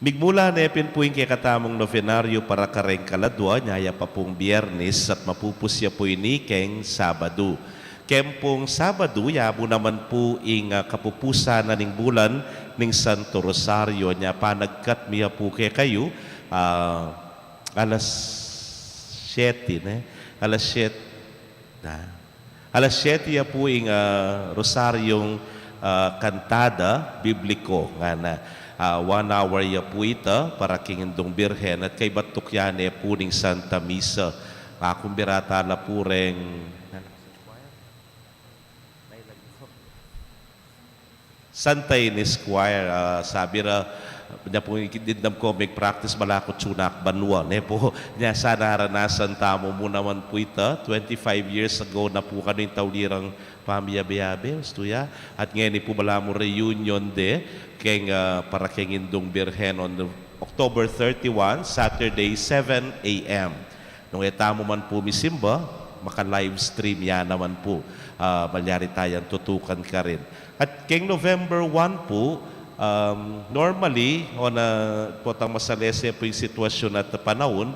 Migmula ne pin pu ing kekatamung novenaryo para kareng kaladua, nya ya pa pung Biyernes at mapupus ya pu ini keng Sabadu. Keng pung Sabadu, ya mu naman pu ing, ah, kapupusan na ning bulan ning Santo Rosario. Nya panagkat mi ya pu kekayu, ah, alas siyete, ne? Alas siyete. Na. Alas siyete ya pu ing, ah, Rosaryong, ah, kantada bibliko, ngana. Ah, one hour ya pu ita para king Indung Birhen at kaybat tukyan ne pu ning Santa Misa. Makumbira tala pu reng Santa Ines Choir, ah, sabi ra, nya pu, dimdam ku mig-practice bala ku tune ak banua, ne pu. Nya sana naranasan tamu mu naman pu ita, twenty-five years ago na pu kanu ing tauli rang pamiyabe-yabe, ustu ya. At ngeni pu bala mu reunion de, keng, ah, para keng Indung Birhen on the October thirty-one, Saturday, seven a m. Nung e tamu man pu misimba, maka-live stream ya naman pu, ah, malyari tayang tutukan karin. At keng November one pu, um, normally, o na potang masalese pu ing sitwasyun at panaun,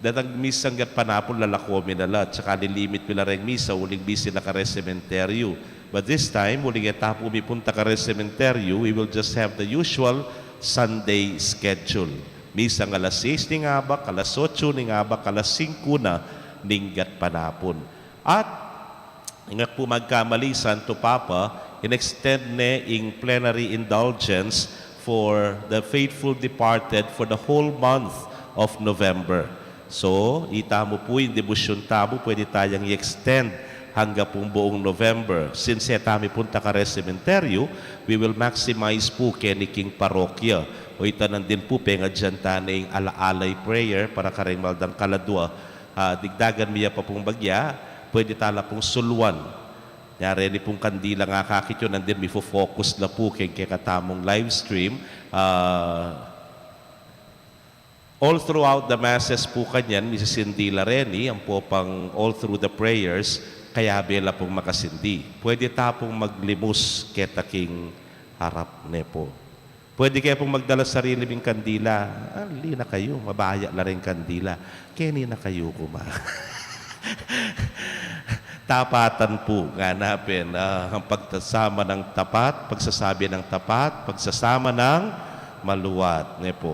datang misang gatpanapun lalako mi na la, at saka lilimit mi la reng misa, uling busy la kareng sementeryu. But this time, uling e ta pu mipunta kareng sementeryu, we will just have the usual Sunday schedule. Misang alas seis ning abak, alas otsu ning abak, alas singku na ning gatpanapun. At, ing e ku magkamali, Santo Papa, in-extend ne ing plenary indulgence for the faithful departed for the whole month of November. So, itamu pu ing debosyun tamu, pwede tayang i-extend angga pung buong November. Since e ta mipunta kareng sementeryu, we will maximize pu keni king parokya. O ita na din pu, pengadyan ta ne ing ala-alay prayer para kareng maldang kaladua. Ah, digdagan mi ya pa pung bagya, pwede tala pung suluan. Yari ni pung kandila nga akakit yu, nandin mifo-focus la pu keng kekatamung live stream. Ah, all throughout the masses pu kanyan, misisindi la reni, ampo pang all through the prayers, kayabe la pung makasindi. Pwede ta pung maglimus keta king harap, ne pu. Pwede kayu pung magdala sarili ming kandila. Ali na kayu, mabaya la ring kandila. Keni na kayu kuma. Tapatan pu, ngana pin, ah, ang pagsasama ng tapat, pagsasabi ng tapat, pagsasama ng maluwat, ne pu.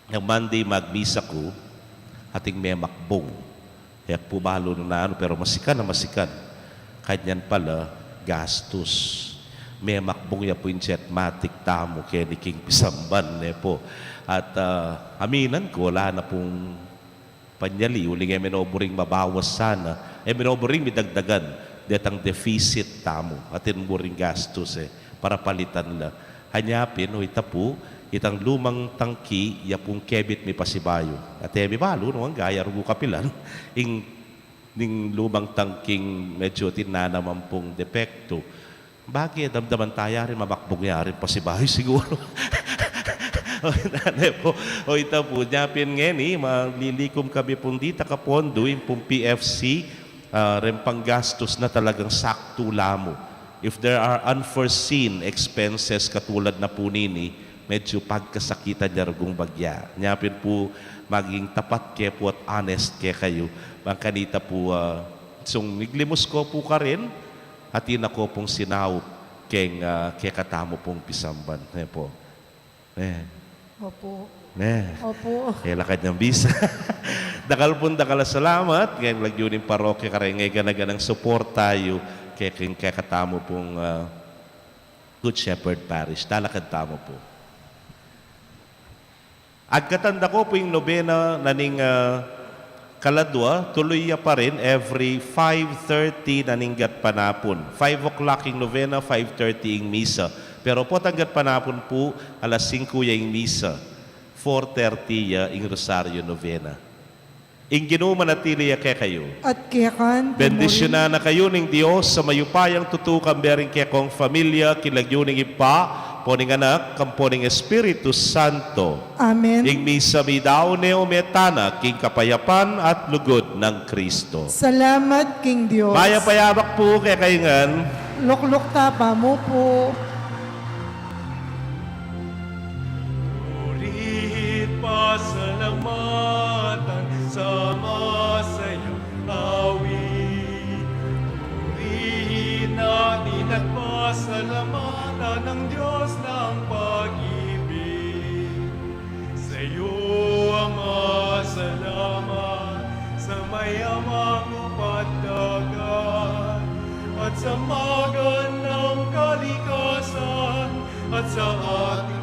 Nang Monday magmisa ku, ating memakbung. E ku pu balu nung nanu, pero masikan a masikan. Kanyan pala, gastus. Memakbung ya pu ing Jetmatic tamu keni king pisamban, ne pu. At, ah, aminan ku, ala na pung panyali, uling e minoburing mabawas sana. E minoburing midagdagan detang deficit tamu. Atin mu ring gastus, e. Para palitan la. Anya pin, o ita pu, itang lumang tangki, ya pung kebit mi pasibayu. At e mi balu, nung angga ya rugu kapilan, ing, ning lumang tangking medyo atin na naman pung depektu. Bage, damdaman ta ya rin, mamakbung ya rin pasibayu siguru. O, ita pu, o ita pu, nya pin ngeni, malilikum kami pung dita kapondu, ing pung P F C, ah, reng panggastus na talagang saktu la mu. If there are unforeseen expenses katulad na pu nini, medyo pagkasakitan ya rugung bagya. Nya pin pu, maging tapat ke pu at honest kekayu. Bang kanita pu, ah, sung miglimus ko pu karin, atin na ko pung sinaup keng, ah, kekatamu pung pisamban. Ne pu. Ne. Opu. Ne. Opu. E, lakad yang bisa. Dakal pung dakal a salamat keng lagyu ning parokya kareng e gana-ganang suporta yu keng kekatamu pung, ah, Good Shepherd Parish. Talakad tamu pu. Agkatan da ko pu ing nobena na ning, ah, kaladwa, tuluy ya pa rin every five thirty na ning gatpanapun. Five o'clock ing nobena, five thirty ing misa. Pero potang gatpanapun pu, alas singku ya ing misa, four thirty ya ing Rosario Novena. Ing Ginu manatili ya kekayu. At keka mu rin. Bendisyunan na kayu ning Dios a mayupayang tutu, kambe ring kekong familia, king lagyu ning Ibpa, ampo ning Anak, ampo ning Espiritu Santo. Amen. Ing misa meyari ne o mete na king kapayapan at lugud nang Kristo. Salamat king Dios. Mayap a yabak pu kekayu ngan. Lukluk ta pa mu pu. Puri't pasalamatan sa masayang awit. Purihin natin at pasalamatan ang Diyos ng pag-ibig. Sa'yo, Ama, salamat sa mayamang upad dagat at sa magandang kalikasan at sa ating